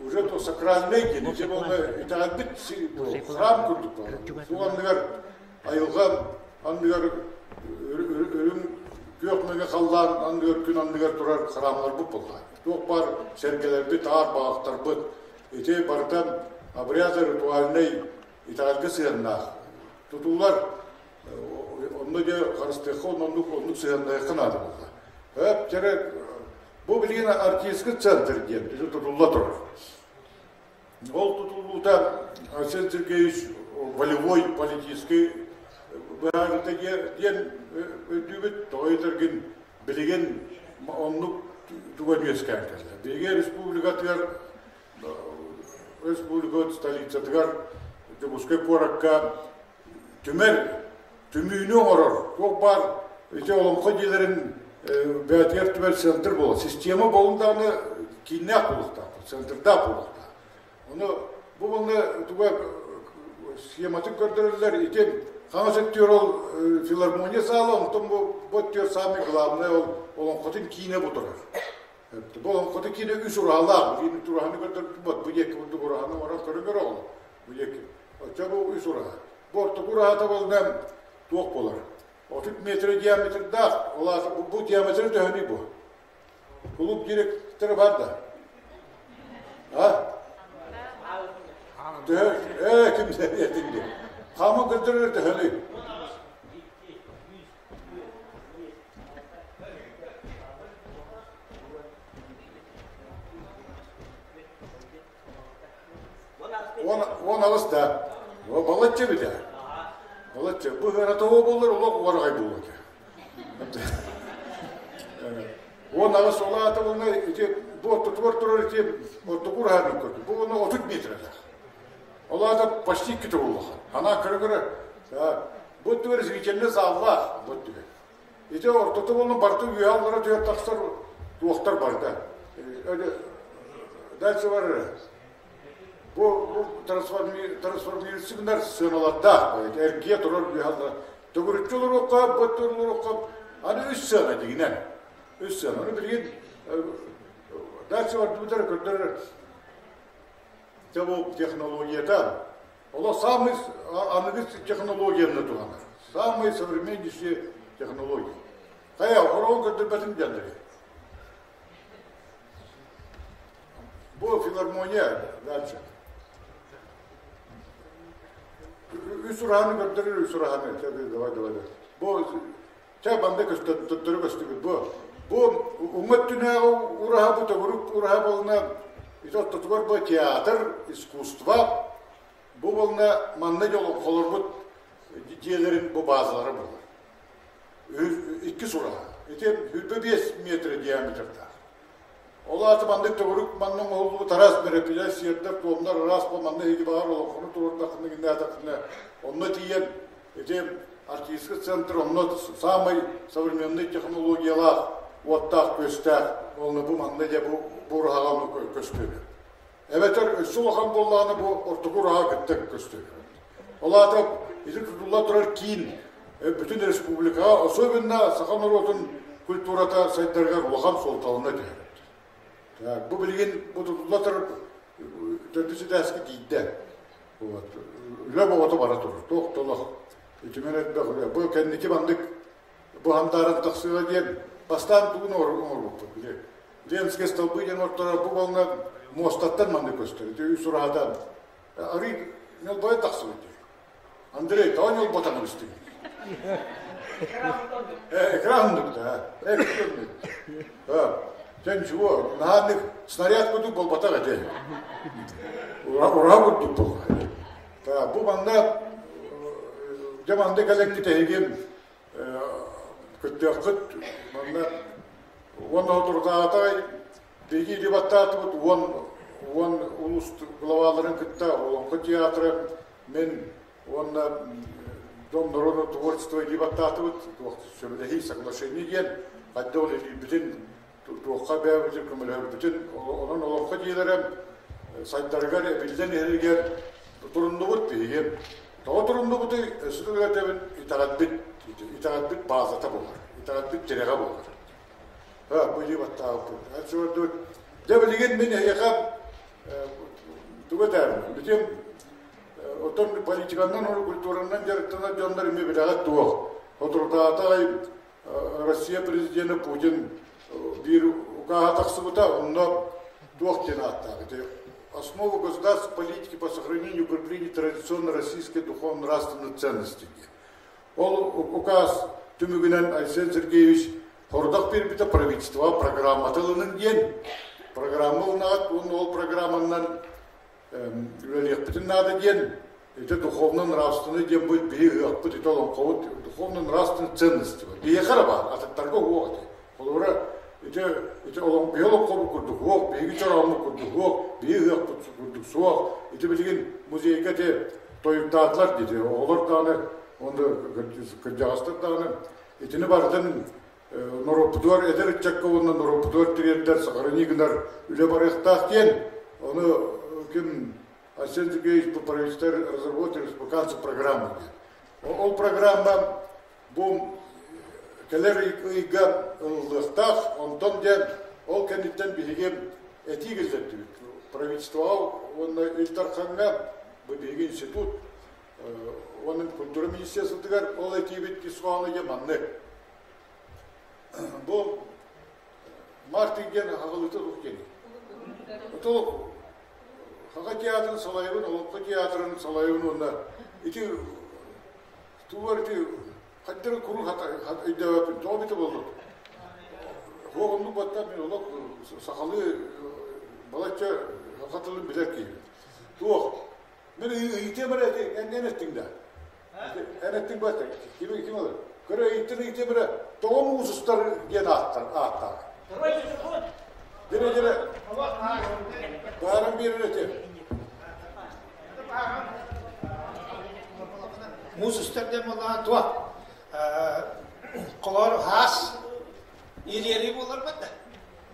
уже то сакральный диэн, ити буолла итэҕэлбит храм курдук буолла. Суу анныгар айылҕа анныгар үрүҥ күөх мэҥэ халлаан анныгар күн анныгар турар храмнарбыт буолла. Туох баар сэргэлэрбит, аар баҕахтарбыт ити барыта обряд ритуальнай итэҕэлгэ сыһыаннаах тутуулар онно дьэ харыстыахха оннук оннук сыһыаннаһыахха наада буолла. Өп дьэрэ бу билигин артистский центр диэн ити тутулла турар. Ол тутуллуута Арсен Сергеевич волевой политический быһаарыыта диэн өйдүүбүт. Тоҕо этэргин билигин оннук туга үөскээн кэллэ. Биһиги республикатыгар республика столицатыгар Дьокуускай куоракка түмэл түмүүнү оҥорор туох баар ити олоҥхо дьиэлэрин бэйэтигэр түмэл центр буолар система буолун даҕаны кииннээх буолуохтаах центрдаах буолуохтаах ону бу манна туга схематын көрдөрөллөр ити хаҥас өттүгэр ол филармония саала онтон бу бу өттүгэр самый главный ол олоҥхотун киинэ бу турар бу олоҥхотун киинэ үс ураһалаах бу ураһаны көрдөрбүт бу диэки курдук ураһаны оҥорон көрүҥэр ол бу диэки Оччо бу үс ураһа. Бу ортоку ураһата буолла туох буолар? 30 метр диаметрдаах, ол аата бу диаметры төһөнүй бу? Клуб директора бар да? А? Төһө? Ээ, ким этинди? Хамы көрдөрөр төһөнүй? 10 да. Балачча битэ. Балачча. Бу ыаратого буолар, олох уарҕай буолуо этэ. 18 ол аата уонна ити бу ортотугар турар ити ортоку ураһаан көрдүм. Бу уонна 30 метрэлээх. Ол аата почти икки төгүл улахан. Анаа көрө-көрө бу өттүгэр зрительный заллаах бу өттүгэр. Ити ортото уонна барыта үөһэ аллара түһэр тахсар туохтар барыта. Дальше бар бу бу трансформируется гынар сыаналардаах эргийэ турар үөһэ аллара. Төгүрүччү олоруохха, бу өттүгэр олоруохха аны үс сыана дигинэн. Үс сыана. Аны билигин дальше бардыбытара көрдөрөр Дьэ бу технологията Олох самый аныгы технологияны туһанар. Самые современнейшие технологии. Хайа, хороон көрдөрбөтүм диэннэри. Бу филармония дальше. Үс ураһаны көрдөрөр, үс ураһаны. Давай, давай, давай. Бу чэ банда көстөрү көстүбүт бу. Бу уҥа өттүнээҕи ураһа бу төгүрүк ураһа буолна ити ортотугар бу театр, искусство бу буолна манна олоҥхолорбут дьиэлэрин бу базалара буолар. Иккис ураһа. Ити 25 метр диаметрдаах. Ол аата маннык төгүрүк манна оҥоһуллубут араас мероприятие сиэрдэр туомнар араас бу манна эһиги баҕар олоҥхону туруордаххына гиннээтэххинэ онно тиийэн ити артистский центр онно самый современный технологиялаах уоттаах-күөстээх уонна бу манна дьэ бу бу ураһаҕа ону көстүөбүт. Эбэтэр өссө улахан буоллаҕына бу ортоку ураһа кытта көстүөбүт. Ол аата ити тутулла турар киин бүтүн республикаҕа, особенно саха норуотун культурата сайдарыгар улахан суолталана түһэр. Так, бу билигин бу тутулла турар төрдүс этээскэ тиийдэ. Вот. Үлэ бөҕөтө бара турар. Туох да олох үтүмэн элбэх үлэ. Бу кэнники маннык бу хандааран тахсыа диэн. Бастаан тугун оҥорбуппут били. Ленскэй столбы диэн орторо бу волна муостаттан маннык көстөр. Ити үс ураһата арый ньолбойон тахсыбыт дии. Андрей, тоҕо ньолботоҥ истиҥ? Экран ундубута, Дьэ ничего, наһааннык снаряд курдук буолбатах этэ. Ураһа курдук буолла. Бу манна дьэ манна кэлэн китэһигим кыттыаххыт манна уонна отурдаатаҕай биһиги илии баттаатыбыт 10 улуус главаларын кытта Олоҥхо театра мин уонна Дом народного творчества илии баттаатыбыт сөбүлэһии соглашение диэн хайдах үлэлиирбитин туохха бэйэбитин көмөлөһөрбүтүн онон олоҥхо дьиэлэрэ сайдарыгар эбиллэн иһэригэр туруннубут биһиги тоҕо туруннубутуй өссө этэбин итэҕэлбит итэҕэлбит баазата буолар итэҕэлбит тирэҕэ буолар бу илии баттаабыппыт дьэ билигин мин эһиэхэ тугу этээбин бүтүн оттон политиканнан уонна культуранан дьарыктанар дьоннор эмиэ билэҕит туох соторутааҕыта Россия президенэ Путин биир укааһа тахсыбыта, онно туох диэн ааттаах ити «Основа государственной политики по сохранению и укреплению традиционно российской духовно-нравственной ценности» диэн. Ол указ түмүгүнэн Айсен Сергеевич хордох биэрбитэ правительство программата ылынын диэн. Программа ылынаҕыт уонна ол программанан үлэлиэхпитин наада диэн ити духовно-нравственный диэн бу биһи ыһыахпыт ити олоҥхобут духовно-нравственный ценности бар. Биһиэхэ эрэ баар, атыттарга уох ити. Холобура, ити ити биһи олоҥхобут курдук уох, биһиги чорооммут курдук уох, биһи ыһыахпыт курдук суох. Ити билигин музейга ити тойуктаатылар диэти, оҕолор даҕаны, онно кырдьаҕастар даҕаны итини барытын норуоппутугар эдэр ыччакка уонна норуоппутугар тириэрдэр сохранение гынар үлэ барыахтаах диэн ону ким Арсен Сергеевич правительство разработал республиканскую программу диэн. Ол программа бу кэлэр ыйга ылыллыахтаах, онтон диэн ол кэнниттэн биһиги этии киллэрдибит. Правительствоҕа уонна Ил Дархаҥҥа бу биһиги институт уонна культура министерствотыгар ол этиибит ис хоһооно дьэ маннык. Бу Мартин диэн аҕалыыта туох диэний? Отол Хаха театрын салайабын, Олоҥхо театрын салайабын уонна ити тугар ити хаттары куру өйдөөбөппүн. Тоҕо бите буоллут? Хуоҕуннук баттар мин олох сахалыы балачча саха тылын билэр киһибин. Туох? Мин ыйытыам эрэ эн эн эттиҥ да. Эн эттиҥ баттар. Ким ким олор? Көрө ыйыттын ыйытыам эрэ тоҕо муусустар диэн ааттар ааттаах. Дире дире. Баарым биэрэр этим. Муусустар диэн буоллаҕа туох холоор хаас ириэри буолар да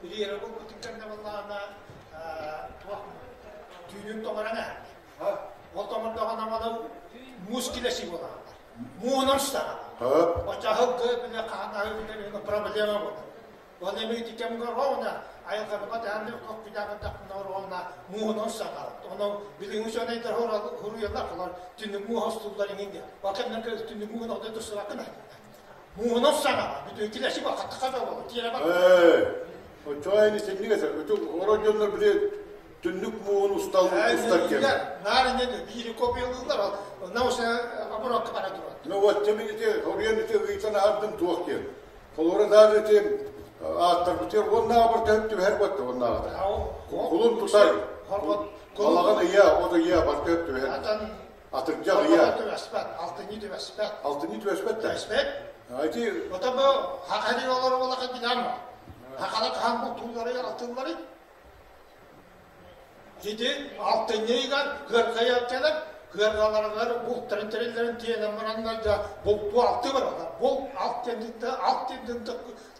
ириэри буолбутун кэннэ буоллаҕына туох түүнүн тоҥорон Ол тоҥордоҕуна маны муус килэси буолааллар. Муунан саҕалар. Оччоһук биле хаһан проблема буолар. Ол эми ити кэмгэ ровно айылҕаныга таһан коппидагы ровно муунан саҕалар. Ону билиҥи сөнөйдер хуруйалар холор түннүк муу хостуллар иҥин диэн. Ол кэмнэргэ түннүк муун отой тусуракын Муунан саҕалар. Бүтүн килэси бакаттаха да болар. Тиэрэ бар. Оччоҕо ини синник эсер. Өтү ородьоннор били түннүк муоһун устал устар кэм. Наар инне биири копиялыыллар, научно оборотка бара турар. Ну вот тем ити хоруйан ити ыйтан аһардым туох диэн. Холура даары ити ааттарбытыгар уоннааҕы бар төһөп түбэһэр батта уоннааҕыта. Кулун тутар. Балаҕан ыйа, от ыйа бар төһөп түбэһэр. Атырдьах ыйа. Түбэспэт, алтынньы түбэспэт. Алтынньы түбэспэт да? Түбэспэт. Ити Ота бу хахари олор олаха билам. Хахала хахан бултуулары алтыллары Ити алтынньы ыйыгар кыарҕайа кэлэн, кыарҕаларыгар бултарын тэриллэрин тиэнэн бараннар да бултуу алты бараллар. Бул алт диэн алт диэн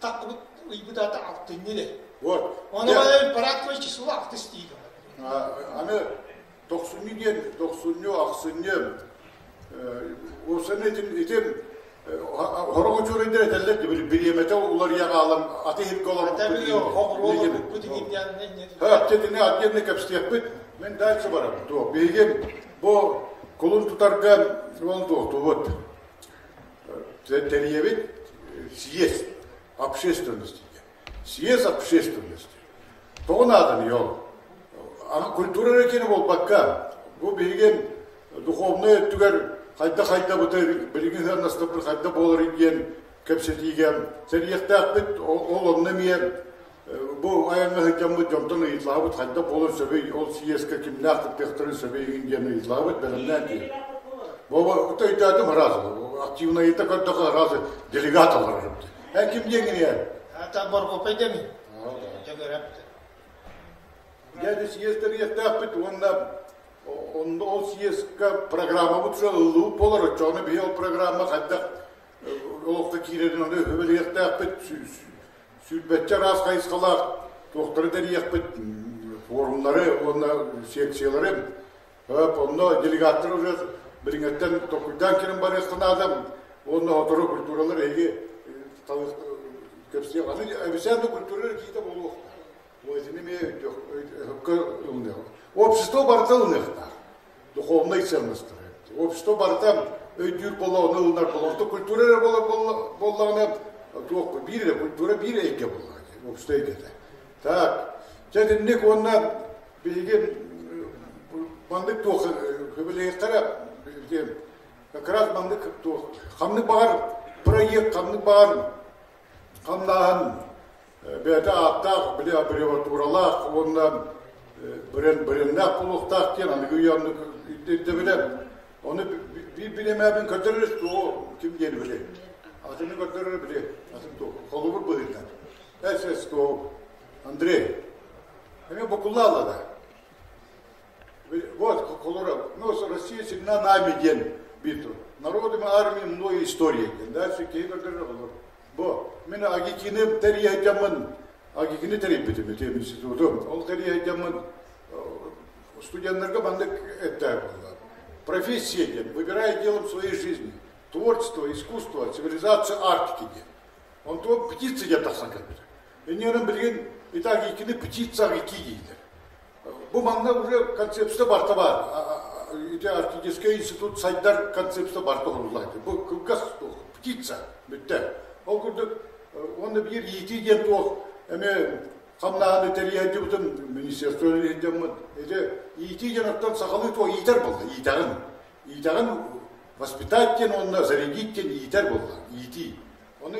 таххыбыт ыйбыт аата алтынньы дэ. Вот. Ону порядковое число алтыс диир. Аны тохсунньу диэн тохсунньу, ахсынньы уопсайынан итин итин Хорох учуорайдар этэллэр бириэмэтэ уларыйа хаалан аты иһиргэ олорбуппут Аттетини отдельно кэпсиэхпит мин дальше барабын туох биһиги бу кулун тутарга он туохтубут тэрийэбит съезд. общественности диэн. Съезд общественности. Тоҕо нааданый ол? Культура эрэ киэнэ буолбакка, бу биһиги духовнай өттүгэр хайда хайдабыты, билигин сыаннастарбыт хайда буоларый диэн кэпсэтиигэ сэриэхтээхпит. Ол онно эмиэ бу айаҥҥа сылдьаммыт дьонтон ыйыталаһабыт хайдах буолуон сөбүй, ол съезкэ кимнээх кыттыахтарын сөбүй игин диэн ыйыталаһабыт, бэлэмнээн тиийэн. Бу өйдөөтүм араас, активнайыта көрдөхө араас делегат олорор. Эн ким диэҥҥин эн? Ата Боргопай деми. Дьөгөрөп. Дьэ, съезд тэрийиэхтээхпит уонна онно ол съезкэ программабыт уже ыллыбыт буолар, оччоҕуна биһи ол программа хайдах олоххо киирэрин ону өбөлүөхтээхпит, сүүрбэччэ араас хайысхалаах туохтары тэрийиэхпит, форумнары уонна секциялары. Онно делегаттар уже билиҥҥэттэн толкуйдаан кэлэн барыахха наада, уонна сотору культуралар эһиги кэпсиэх. Аны обязательно культура киитэ буолуохтаах. Итини эмиэ өйдүөххэ ылыныах. Общество барыта ылыныахтаах. Духовнай ценностары. Общество барыта өйдүүр буолла, ону ылынар буолла. Онтон культура эрэ буоллаҕына, туох биир эрэ культура биир эйгэ буоллаҕа. Общество эйгэтэ. Так, дьэ итинник уонна биһиги маннык туох көбүлэһиэхтэрэ как раз маннык туох ханнык баҕар проект, ханнык баҕар хамнааһын бэйэтэ ааттаах, били аббревиатуралаах уонна бренднээх буолуохтаах диэн аныгы үйэ оннук ирдэбилэ. Ону биир бириэмэбин көрдөрөр тугу ким диэни били. Атыны көрдөрөр били. Атын туох. Холобур быһыытынан. ССКО Андрей. Эми букуллаала да. Вот, холобура, ну, Россия всегда нами диэн биир тур. Народами армии мной история диэн. Дальше киһи көрдөрөр холобур. Бу, мин АГИКИны тэрийэдьаммын, АГИКИны тэрийбитим ити институту. Ол тэрийэдьаммын студенттарга маннык эттээх буолла. Профессия диэн, выбирай делом своей жизни. Творчество, искусство, цивилизация Арктики диэн. Онтон птица диэн тахсан кэлбитэ. Иннинэн билигин ити АГИКИны птица АГИКИ дииллэр. Бу манна уже концепция барыта баар. Ити Арктический институт сайдар концепция барыта оҥоруллар. Бу кылгас птица бүттэ. Ол курдук уонна биир иитии диэн туох эмиэ хамнаһаны тэрийээччибитин министерство иһдэммит. Ити иитии диэн оттон сахалыы туох иитэр буолла, иитэҕин. Иитэҕин воспитать диэн уонна зарядить диэн иитэр буолла, иитии. Ону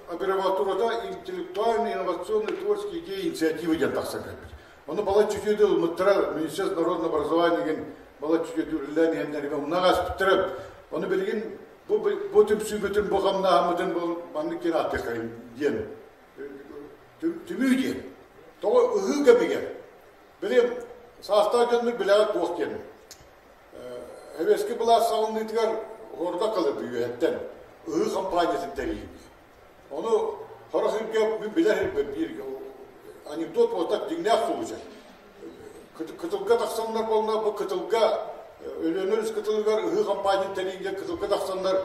аббревиатурата интеллектуальный инновационный творческие идеи инициативы диэн тахсан кэлбит. Ону балачча үчүгэй ылыммыттара Министерство народного образования диэн балачча үчүгэй үлэлээн иһэннэр умнаҕа аспыттара. Ону билигин бу бу түмсүүбүтүн, бу хамнааһыммытын бу маннык диэн ааттыаххайын диэн түмүү диэн. Тоҕо ыһыы кэмигэр били саастаах дьоннор билэҕит туох диэн. Эбиэски былаас саҕаланыытыгар хорда кылыды үөһэттэн ыһыы хампаанньатын тэрийии. Ону сорох сиргэ мин билэр сирбэр биир анекдот буолтар дьиҥнээх случай. Кытылга тахсаннар буолла бу кытылга Өлүөнэ өрүс кытылыгар ыһыы хампаанньатын тэрийиигэ кытылга тахсаннар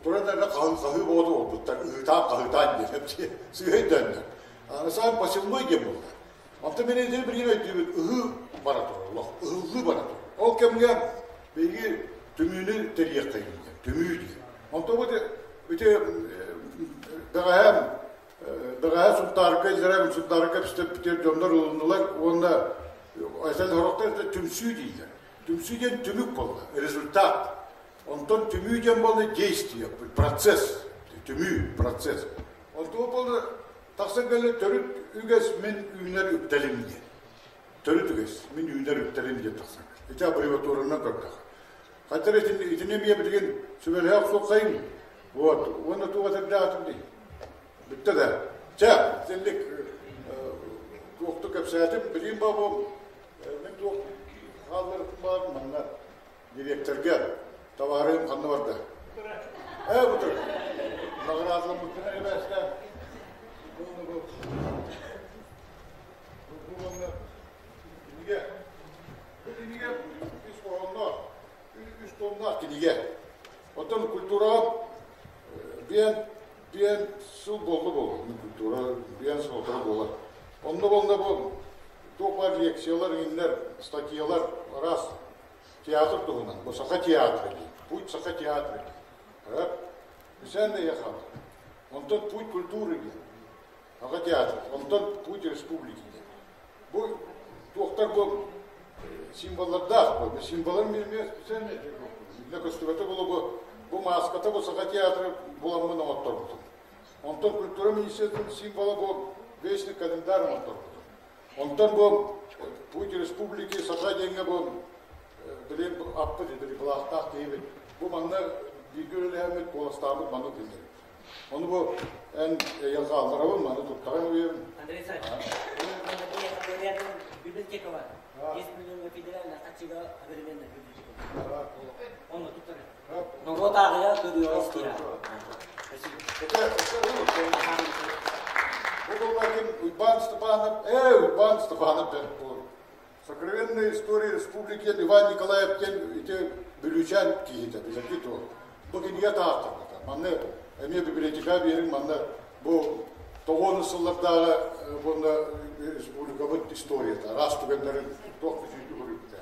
туран эрэ хаһыы боҕото буолбуттар ыһыытаан хаһыытаан диэн сыыһа өйдөөннөр. Аны саан посевной диэн буолла. Онтон мин итини билигин өйдүүбүн ыһыы бара турар, олох ыһыллыы бара турар. Ол кэмҥэ биһиги түмүүнү тэрийиэххэйин диэн, түмүү диэн. Онтон бу ити бэҕэһээ бэҕэһээ Сунтаарга Израиль Сунтаарга кэпсэппитигэр дьоннор ылыннылар уонна Айсен сорохтор это түмсүү дииллэр. Түмсүү диэн түмүк буолла, результат. Онтон түмүү диэн буолла действие, процесс. Түмүү, процесс. Онтон буолла Тахсан кэллэ төрүт үгэс мин үүнэр үктэлим диэн. Төрүт үгэс мин үүнэр үктэлим диэн тахсан кэллэ. Ити аббревиатуранан көрдөх. Хайтар итини эмиэ билигин сүбэлэһэ охсуоххайыҥ. Вот. Уонна туох этэрдээх дии. Бүттэ да. Чэ, итинник туохту кэпсээтим. Билигин бу мин туох хаалларытым баар манна Дириэктэргэ табаарыһым ханна барда? Ээ, бу тұр. Наҕараадаламмыккына эбээстээн. Бу манна кинигэ. Бу кинигэ үс хоһоонноох, үс томнаах кинигэ. Оттон культураҕа биэн биэн сыл буолла буолла. Культура биэн сыл отара буолар. Онно буолла бу туох баар лекциялар, иҥиннэр, статьялар араас Театр туһунан, бу Саха театра диэн, Путь Саха театра диэн. Үсээн да хаалар. Онтон Путь культуры диэн. Саха театр, онтон Путь республики диэн. Бу туохтар бу символлардаах бу. Символын мен специально билэ көстүбэтэ буолу бу бу мааската бу Саха театры буламмын оҥотторбутум. Онтон культура министерствотын символа бу вечный календарь оҥотторбутум. Онтон бу Путь республики Саха диэҥҥэ бу билим аппыт били былаахтаах киһибит. Бу манна бииргэ үлэлэһэммит куоластаабыт маннык биллэрбит. Ону бу эн эйэ хаалларабын, маны туттаран үүйэбин. Андрей Александрович, рядом библиотека бар. Есть федеральная хачыга одновременно библиотека. Он тут Норуот ааҕыйа көрүөҕэ истиэҕэ. Спасибо. Бу буоллар Уйбаан Степанов, Уйбаан Степанов диэн Сокровенная история республики Иван Николаев диэн ити Бүлүүчээн киһитэ, билэргит дуо? Бу кинигэ таахтарбыта. Манна эмиэ библиотека биэриҥ, манна бу тоҕуону сыллардааҕы уонна республикабыт историята, араас түгэннэрин туох бүтүүтү көрүбүтэ.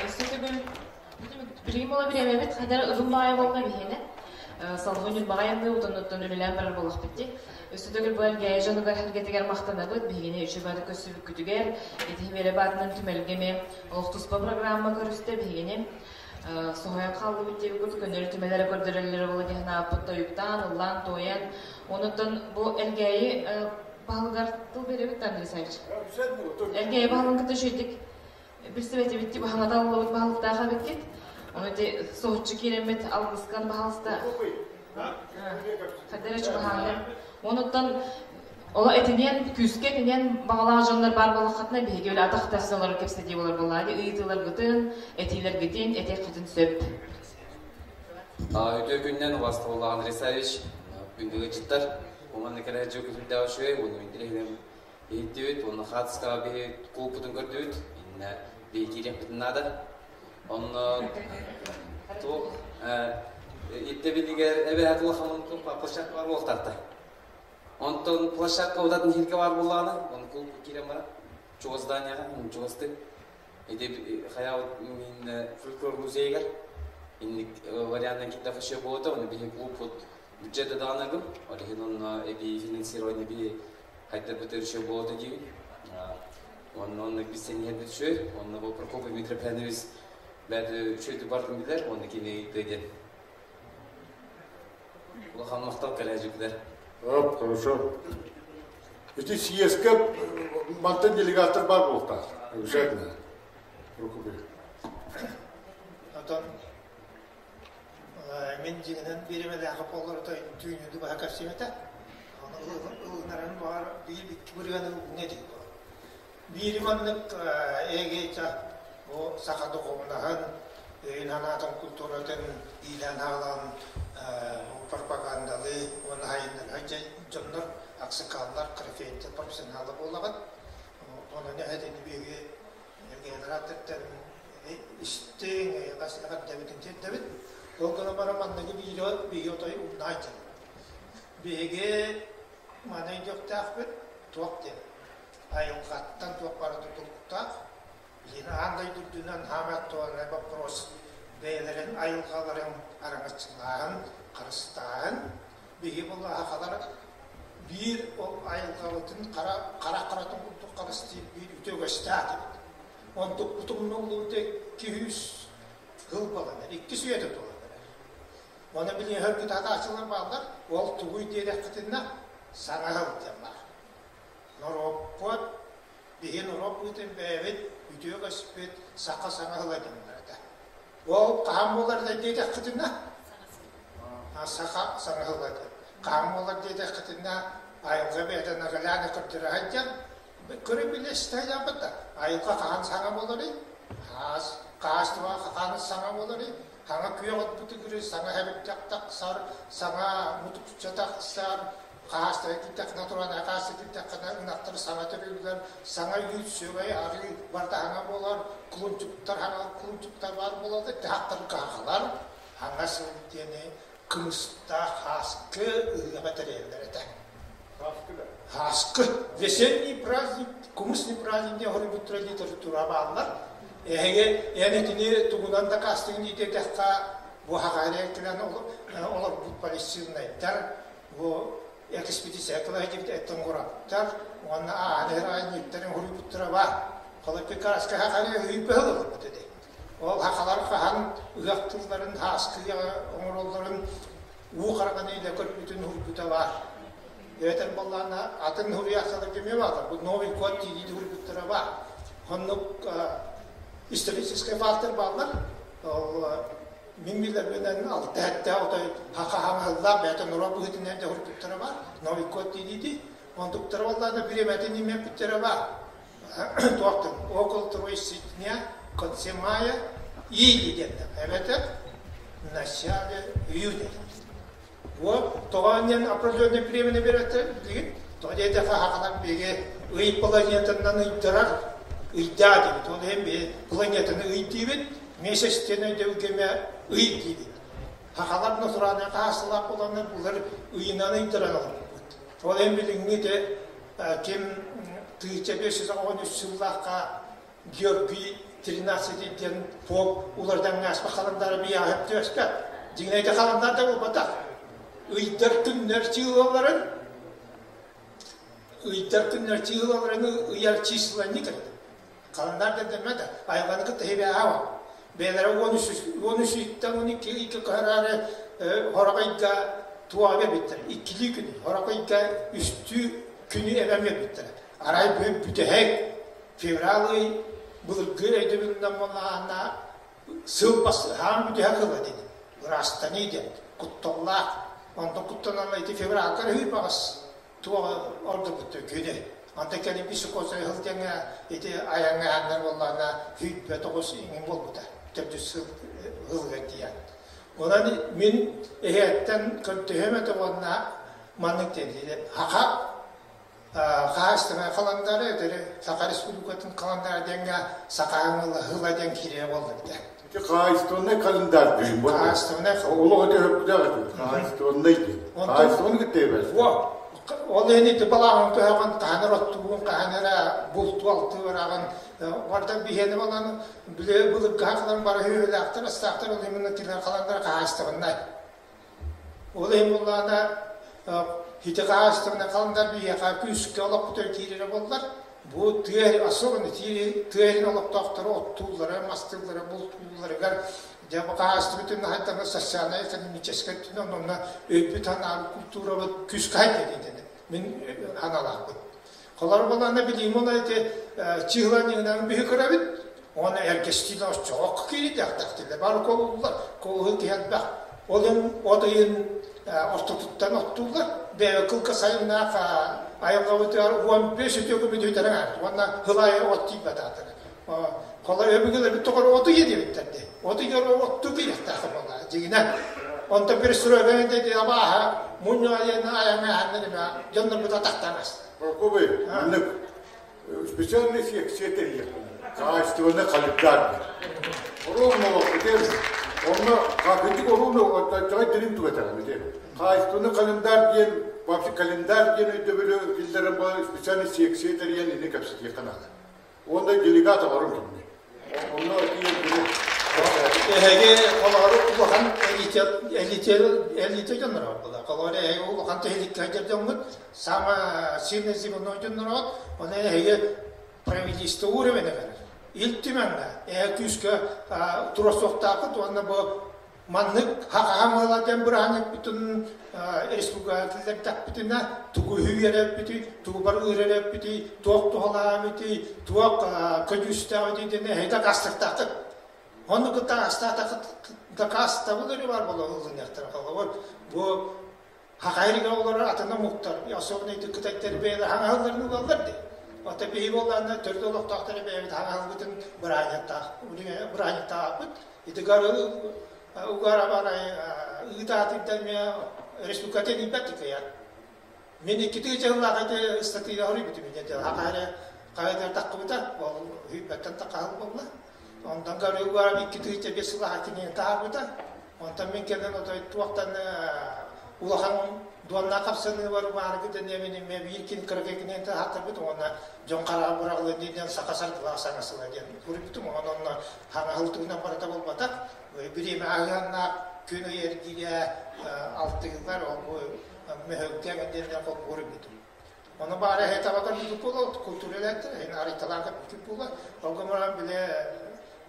Өссө төгүл билигин буола бириэмэбит хайдара ылын баҕайы буолла биһиэнэ. Салгыы Ньурбаҕа айанныы утунуттан үлэлээн барар буоллахпыт дии. Өссө төгүл бу Элгээйи дьонугар сэргэтигэр махтанабыт. Биһигини үчүгэй көрсүбүккүтүгэр, итиһимиэрэ баатынан түмэлгэ эмиэ олох туспа программа көрүстэ биһигини. Соһуйан хааллыбыт диэбит курдук көннөрү түмэллэрэ көрдөрөллөрө буолла диэн санаабыппыт тойуктаан, ыллаан, туойан. Онуттан бу Элгээйи баһылыгар тыл биэрэбит да Андрей Савич? Элгээйи баһылыгын кытта үчүгэйдик билсибэтибит дии хаҥата аллыбыт баһылыктаах эбиккит. Ону ити соһуччу киирэммит алгыскан баһалыста хайда эрэ чугаһааннар. Онуттан оло этиниэн күүскэ этиниэн баҕалаах дьоннор баар буоллаххытына биһиги үлэ атах тэпсэн олорор кэпсэтии болар буоллаа ыйытыыларгытын, этиилэргитин этиэххитин сөп. Үтүө күннэн убастабыллаах Андрей Савич, күндү ыалдьыттар. Уонна кэлэр дьыл күтүрдээх үчүгэй, уонна интэриэһинэн иһиттибит, уонна хаатыскаҕа биһи кулуппутун көрдүбүт, иннэ биһи киириэхпитин наада. Онно туох ирдэбилигэр эбээт улаханын площадка бар буолтаахта. Онтон площадка удатын иһиргэ бар буоллаҕына, он клуб киирэн баран, чугас зданияҕа, чугастык Ити хайаабыт мин фольклор музейыгар инник варианынан киирдэх еще буолута, оны биһи клубпут бюджета даҕанагым, ол иһин онно эбии финансирование биһи хайдарбыт еще буолута диибин. Онно онно билсэниһэрбит үчүгэй, онно бу Прокопий Митрофанович бэйэтэ үчүгэйдик бартын билэр, онно кини ыйытыа диэн. Улахан махтал кэлээдьиктэр. Оп, хорошо. Ити съезкэ мантан делегаттар баар буолтаах. Обязательно. Руку бери. Отон мин дьиҥинэн биэримэлээхэ буоллар түүнү баһа көрсүбэтэ. Ылынарын баҕар биир икки бырыганы угуҥа дии. Биири маннык эгеча бу саха духуобунаһын, өйүн-санаатын культуратын иилээн-хаалаан пропагандалыы уонна хайыннара дьоннор аксакаллар, корифейдэр, профессионаллар буолаҕыт. Онон эһэтини биһиги генератордан истиҥ, эйэҕэс эҕэрдэбитин тиэрдэбит. Ол гынан баран манныгы биири биһиги отой умнаай диэн. Биһиги маны өйдүөхтээхпит туох диэн айылҕаттан туох бары тутулуктаах. Билигин аан дойду үрдүнэн хаамай актуальнай боппуруос бэйэлэрин айылҕаларын араҥаччылааһын, харыстааһын. Биһиги бұл сахалар биир ол айылҕабытын хара хара харатын курдук харыстыыр биир үтүө үгэстээх этибит. Онтукпут умнуллубута 200 сыл баланар, иккис үйэтэ туолан эрэр. Оны билигин хөргүтаатааччылар бааллар, ол тугуй диэтэххитинэ саҥа сыл диэн баар. Норуоппут, биһи норуоппутун бэйэбит үтүө көспүт саха саҥа ыла дэннэр этэ. Ол хаһан буолар диэтэххитинэ, саха саҥа ыла диэн. Хаһан буолар диэтэххитинэ, айылҕа бэйэтэ нагаляны көрдөрө сылдьан, көрө билэ истэ сылдьабыт да, айылҕа хаһан саҥа буоларый? Хаас, хаһаайыстыба хаһан саҥа буоларый? Саҥа күөх отбутугуру, саҥа хэбирдэх тахсар, саҥа мутукча тахсар, хаастара киирдэххинэ туран хаасты киирдэххинэ ынахтар саҥа төрүүллэр, саҥа үүт, сүөгэй, арыы барыта хаҥа буолар, кулунчуктар хаҥа кулунчуктар баар буолаллар, дьахтар каахалар, хаҥа сыл диэни кымыстаах хааскы ыһыаҕа тэрийэллэр этэ. Хааскы да? Хааскы. Весенний праздник, кумусный праздник диэн хоруйбуттара литература бааллар. Эһиги эн итини тугунан дакаастыгын диэтэххэ, Бу хахаарыйа олорбут палестиннайдар, бу экспедиция кылаһдьыбыт этнонграфтар уонна ааһан иһэр айанньыттарын хоруйбуттара баар. Холоппикараска хахаарыйа үүйбэ ылыллыбыт этэ. Ол хахалар хаһан ыһыах тылларын һааскыйаҕа оҥороллорун уу хараҕын илэ көрбүтүн уһуйбута баар. Эбэтэр буоллаҕына атын уһуйаахталар эмиэ бааллар. Бу Новый год диирии уһуйбуттара баар. Оннук историческай фактор бааллар. Ол мин билэрбинэн алта-сэттэ отой хахаһаҥаллаах бэйэтэ норуот быһыытынан да уһуйбуттара баар. Новый год диирии. Онтуктара буоллаҕына бириэмэтин имэппиттэрэ баар. Туохтан около Троицы дня, в конце мая или диэннэр эбэтэр в начале июня. Вот тоҕо диэн определенное времени берете билигин тоҕо диэтэххэ хахалар биһиги ый планетанан ыйдарар ыйдаа диибит. Ол иһин биһи планетаны ый диибит, месяц диэн өйдөбүлгэ ый диибит. Хахалар натуральнай хаһаасталаах буоланнар булар ыйынан ыйдаран олорбут. Ол иһин билиҥҥи ити ким 1513 сыллаахха Георгий XIII диэн поп улардаҥнаспа халандаара биһиэхэ түөспэт. Дьиҥнэйдэ халандаар да буолбатах. Ыйдар күннэр чыылаларын ыйдар күннэр чыылаларын ыйар числоны кэрдэ. Халандаар да дэммэтэ. Айылҕаны кытта хибээһэ Бэйэлэрэ 13 ыйтан 12 ыйга көһөрөөрү хорох ыйга туоҕа биэрбиттэр. Иккилии күнү, хорох ыйга үстүү күнү эбэн биэрбиттэр. Арай бүтэһик февраль ый былыргы өйдөбүлүнэн буоллаҕына сыл хаан бүтэһик ыла диэн ыраастаныы диэн кутталлаах. Онтон куттанан ити февральга үһүй баҕас туох ордубут күнү. Онтон кэлин Высокосой сылдьаҥҥа ити айаҥҥа ааннар буоллаҕына 29 иҥин буолбута. Төрдүс сыл ылыгар тиийэн. Онон мин эһээттэн көрдөһүөм этэ уонна маннык диэн Саха хаһаайыстыбаннай халандаара этэри Саха Республикатын халандаара диэҥҥэ Саха ыла диэн киирэрэ буолла эбитэ. Ити хаһаайыстыбаннай календарь диэн буолла. Хаһаайыстыбаннай Олох ити өппүтээх этибит. Хаһаайыстыбаннай диэн. Хаһаайыстыбаны кытта эбэс. Ол иһин ити балаҕан көһөҕүн хаһан эрэ оттугун, хаһан эрэ бултуу алтыы бараҕын. Барда биһиэни балан били былыргы хахаларын бары үһүлээхтэр, астаахтар ол иһин тилэр халандар хаһаайыстыбаннай. Ол иһин буоллаҕына ити хаһаайыстыбаннай халандар биһиэхэ күүскэ олохпутугар киирэрэ буоллар, бу тыа особенно тыа иһин олохтоохтору оттууллара, мастыыллара, бултуулларыгар дьэ бу хаһаайыстыба өттүнэн хайдах социальнай экономическай өттүнэн онно өйбүт санаабыт культурабыт күүскэ хайдыа диэн мин санаалаахпын. Холор буоллаҕына билиим ол ити чыһыланньыгынан биһи көрөбүт уонна эргэстиин оччоҕо кииридиэхтэхтилэр бары колуллар колуһу киһи элбэх ол иһин от ыйын ортотуттан оттууллар бэйэ кылка сайыннаах айылҕабытыгар 15 үтүө күммүт үтэрэн аарт уонна хыл аайы от тиийбэтаатар холор өбүгэлэрбит тоҕор оту ийэ диэбиттэр дии оту ийэ оттуу киириэхтээх буолла дьиҥинэн онтон перестройка диэки абааһа мунньу айана айаҥа дьоннорбут атахтаан аста Прокопий, маннык специальный секция тэрийиэхпин. Хаһаайыстыбаны халыктаар. Оруобуна олохпутун, онно кырдьык оруобуна чаҕай тилин түгэтэҕин ити. Хаһаайыстыбаны календарь диэн, вообще календарь диэн өйдөбүлү киллэрэн бу специальный секция тэрийэн ини кэпсэтиэххэ наада. Уонна делегат оҥорун кимни. Онно тиийэн били Эһиги холоору улахан элите элите дьонноро буолла. Холоору эһиги улахан тэһиликкэ сылдьар дьоҥҥут самое сильный земной дьоннороҕут, оны эһиги правительство уровень эбэр. Ил Түмэҥҥэ эһэ күүскэ тура суохтааххыт уонна бу маннык хахаһамыла диэн бырааһынньыкпытын республикалардаахпытына тугу үһүйэрэппитий, тугу барыырэрэппитий, туох туһалаабытый, туох көдьүүстээҕий диэн эһиги дакаастыахтааххыт. Оннук дакаастаатаххыт дакаастабыл эрэ баар буола ылыныахтара. Холобур, бу хахайрыга олорор атын омуктар, особенно ити кытайдар бэйэлэр хаҥаһылларын угаллар дии. Оттон биһиги буоллаҕына төрүт олохтоохтор бэйэбит хаҥаһылбытын бырааһынньыктаахпыт. Итигар угара барай ыытаатыйда эмиэ республиката тиийбэт кыйар. Мин иккитии дьыллаах ити ыстатыйа хоруйбутум ити хахайра хайдар таххыбыта ол хүйбэттэн таххаһыл буолла. Онтон угара 2-5 сыллаах кинини таһаарбыта. Онтон мин кэлэн отой туохтан улахан дуонна хапсаныы бар бааргы дэнэмин эмиэ биир кин кыракый кинини таһааттарбыт уонна дьон хараҕа быраҕылла диэн саха саргылаах саҥа сыла диэн суруйбутум. Онон онно хаҥаһыл туһунан барыта буолбатах. Бириэмэ аһыаннаах Күн ый эргиирэ алтыһыллар, ол бу мөһөлгө диэн холбуур эбит. Ону баара эһэ таба көрбүт буола, культура үлэттэр, эһин арыйталаан көрбүт буола. Ол гынан бile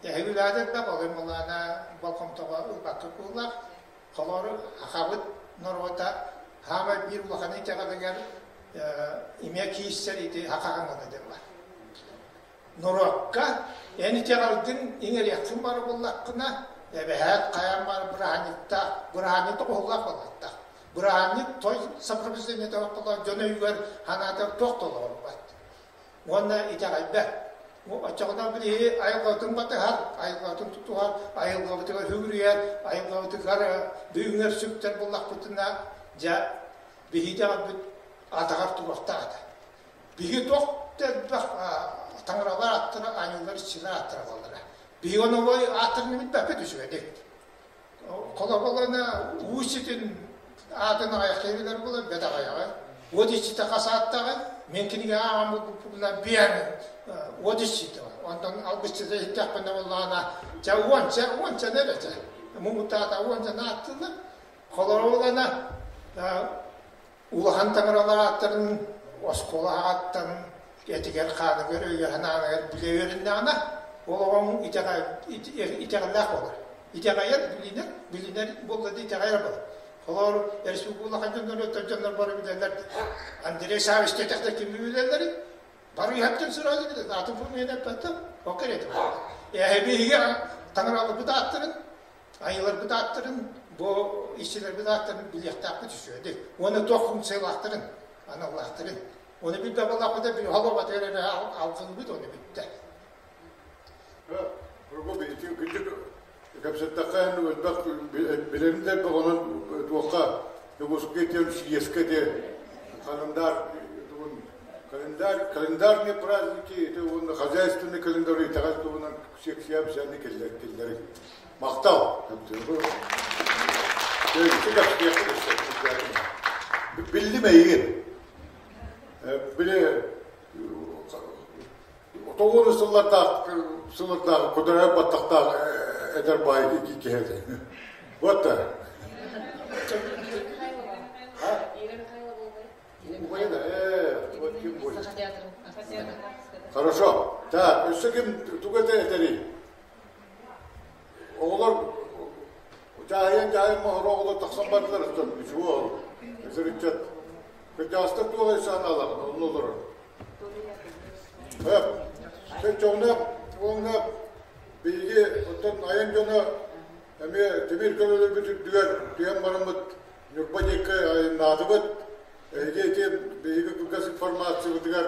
эһи үлэдэр да, ол молана болҕомтоҕо ылбакка буоллах. Холору ахабыт норуота хаамай биир улахан итэҕэлигэр имэ кииссэр ити хахаҕаҥана диэн бар. Норуокка эн итэҕэлгин иҥэриэххин бары буллаххына, эбэһээт хайан бар бырааһынньыктаах, бырааһынньык тоҕуһуллаах буоллахтаах. Бырааһынньык той сопровождение тоҕолор дьон өйүгэр санаатар туох толорбат. Уонна итэҕэйбэт. Оччоҕуна билиһи айылҕатын батыһар, айылҕатын тутуһар, айылҕабытыгар үгүрүйэр, айылҕабытыгар бүгүҥэр сүктэр буллахпытына, дьэ, биһи итэҕэлбит атаҕар туруохтаах этэ. Биһи туох да элбэх таҥаралар аттара, айыллар иччилэр аттара буоллара. Биһи оновой ааттарын билбэппит үчүгэйдик. Холоболона уу иччитин аатын аҕайахтыы билэр буолар, бэт аҕайаҕы. Уот иччитэ хас ааттааҕый? Мин кинигэ ааҕан булбуппунан биэн уот иччитэ. Онтон алгысчыта иһиттэхпинэ буоллаҕына, чэ уонча, уончаны эрэ чэ. Муҥутаата уончаны ааттыыллар. Холоболона улахан таҥаралар ааттарын оскуола ааттан этигэр-хааныгар, өйүгэр-санааныгар билэ үөрэннэҕинэ, ол оҕоҥ итэҕэллээх буолар. Итэҕэйэр, билинэр, билинэр буолла да итэҕэйэр буолар. Холоор республика улахан дьоннор, өттөр дьоннор бары билэллэр. Андрей Савич диэтэхтэр кими билэллэрий? Бары иһэттэн сразу билэр, атын фамилияны эппэттэр, ол кэриэтэ. Эһэбиһиги таҥараларбыт ааттарын Айыыларбыт ааттарын, бу иччилэрбит ааттарын билиэхтээхпит үчүгэйдик. Уонна туох функциялаахтарын, аналлаахтарын. Оны билбэт буоллахпыта холобатыгар эрэ алгылыбыт оны бүттэ. Прокопий, ити кэпсэттэххэ элбэх билэрин да элбэх онон туохха Дьокуускайга тиэм съезкэ те календарь календарь календарные праздники это уонна хозяйственный календарь итэҕэл туһунан секция обязательно киллэрик Махтал. Биллим эйигин. Били тоҕуону сыллардаах сыллардаах кударай баттахтаах эдэр баай киһи этэ. Вот так. Хорошо. Так, өссө ким тугу этэрий? Оҕолор дьааһыйан-дьааһыйан моһоро оҕолор тахсан бардылар оттон үчүгэй ол. Ыччат кырдьаҕастар туох өй санаалаах онно олорор. Хөп. Чоҥно уонна биһиги оттон айан дьоно эмиэ тимир көлөлөрбүт үрдүгэр түһэн бараммыт Ньурба диэки айаннаатыбыт. Эһиги ити биһиги кылгас информациябытыгар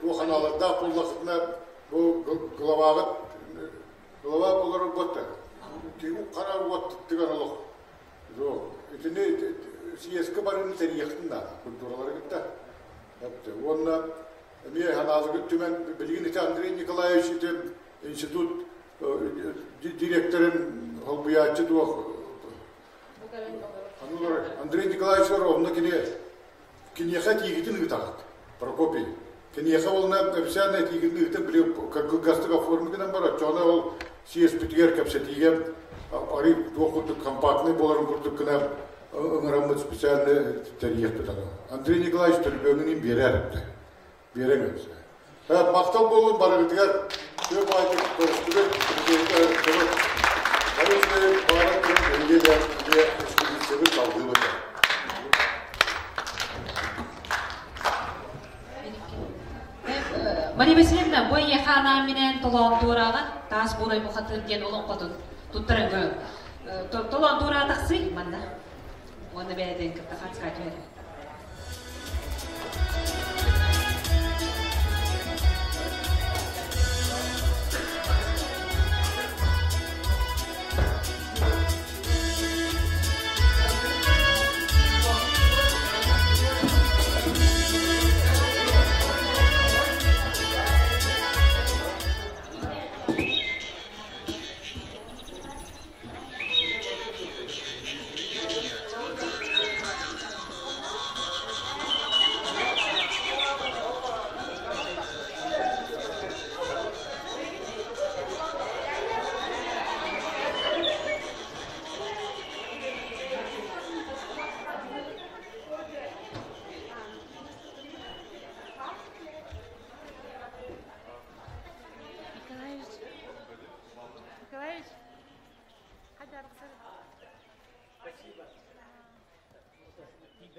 туох анаалардаах буоллаххытына бу главаҕыт глава олорор буотта тигу хара уот тыгар олох итини съезкэ барыны тэрийиэхтин наада культуралары кытта уонна эмиэ ханаалыгыт түмэн билигин ити Андрей Николаевич ити институт директорын холбуйааччы туох Андрей Николаевич онно кини Киниэхэ этиигитин ыытаҕыт, Прокопий. Киниэхэ уонна официально этиигитин ыытан били кылгастык оформи гынан барар, оччоҕуна ол съезпитигэр кэпсэтиигэ арый туох курдук компактный буоларын курдук гына ыҥыраммыт специально тэрийиэхпит аны. Андрей Николаевич төлөпүөнүн биэрэр этэ. Биэрэҥ өссө. Махтал буолун барыгытыгар. Сүр баайдык көрүстүбүт, Бары үчүгэй баҕарар күн эһиги да эмиэ экспедициябыт салгыыбыт. Мария Васильевна, бу эйиэхэ анаан минээн толоон туораҕа таас буурай бухатыыр диэн олоҥхотун туттаран көрүҥ. Толоон туораҕа тахсыы манна. Уонна бэйэтин кытта хацка түһэр.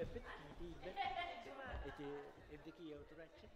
Тиийбэппит, тиийбэт. Ити Евдокия утурааччы.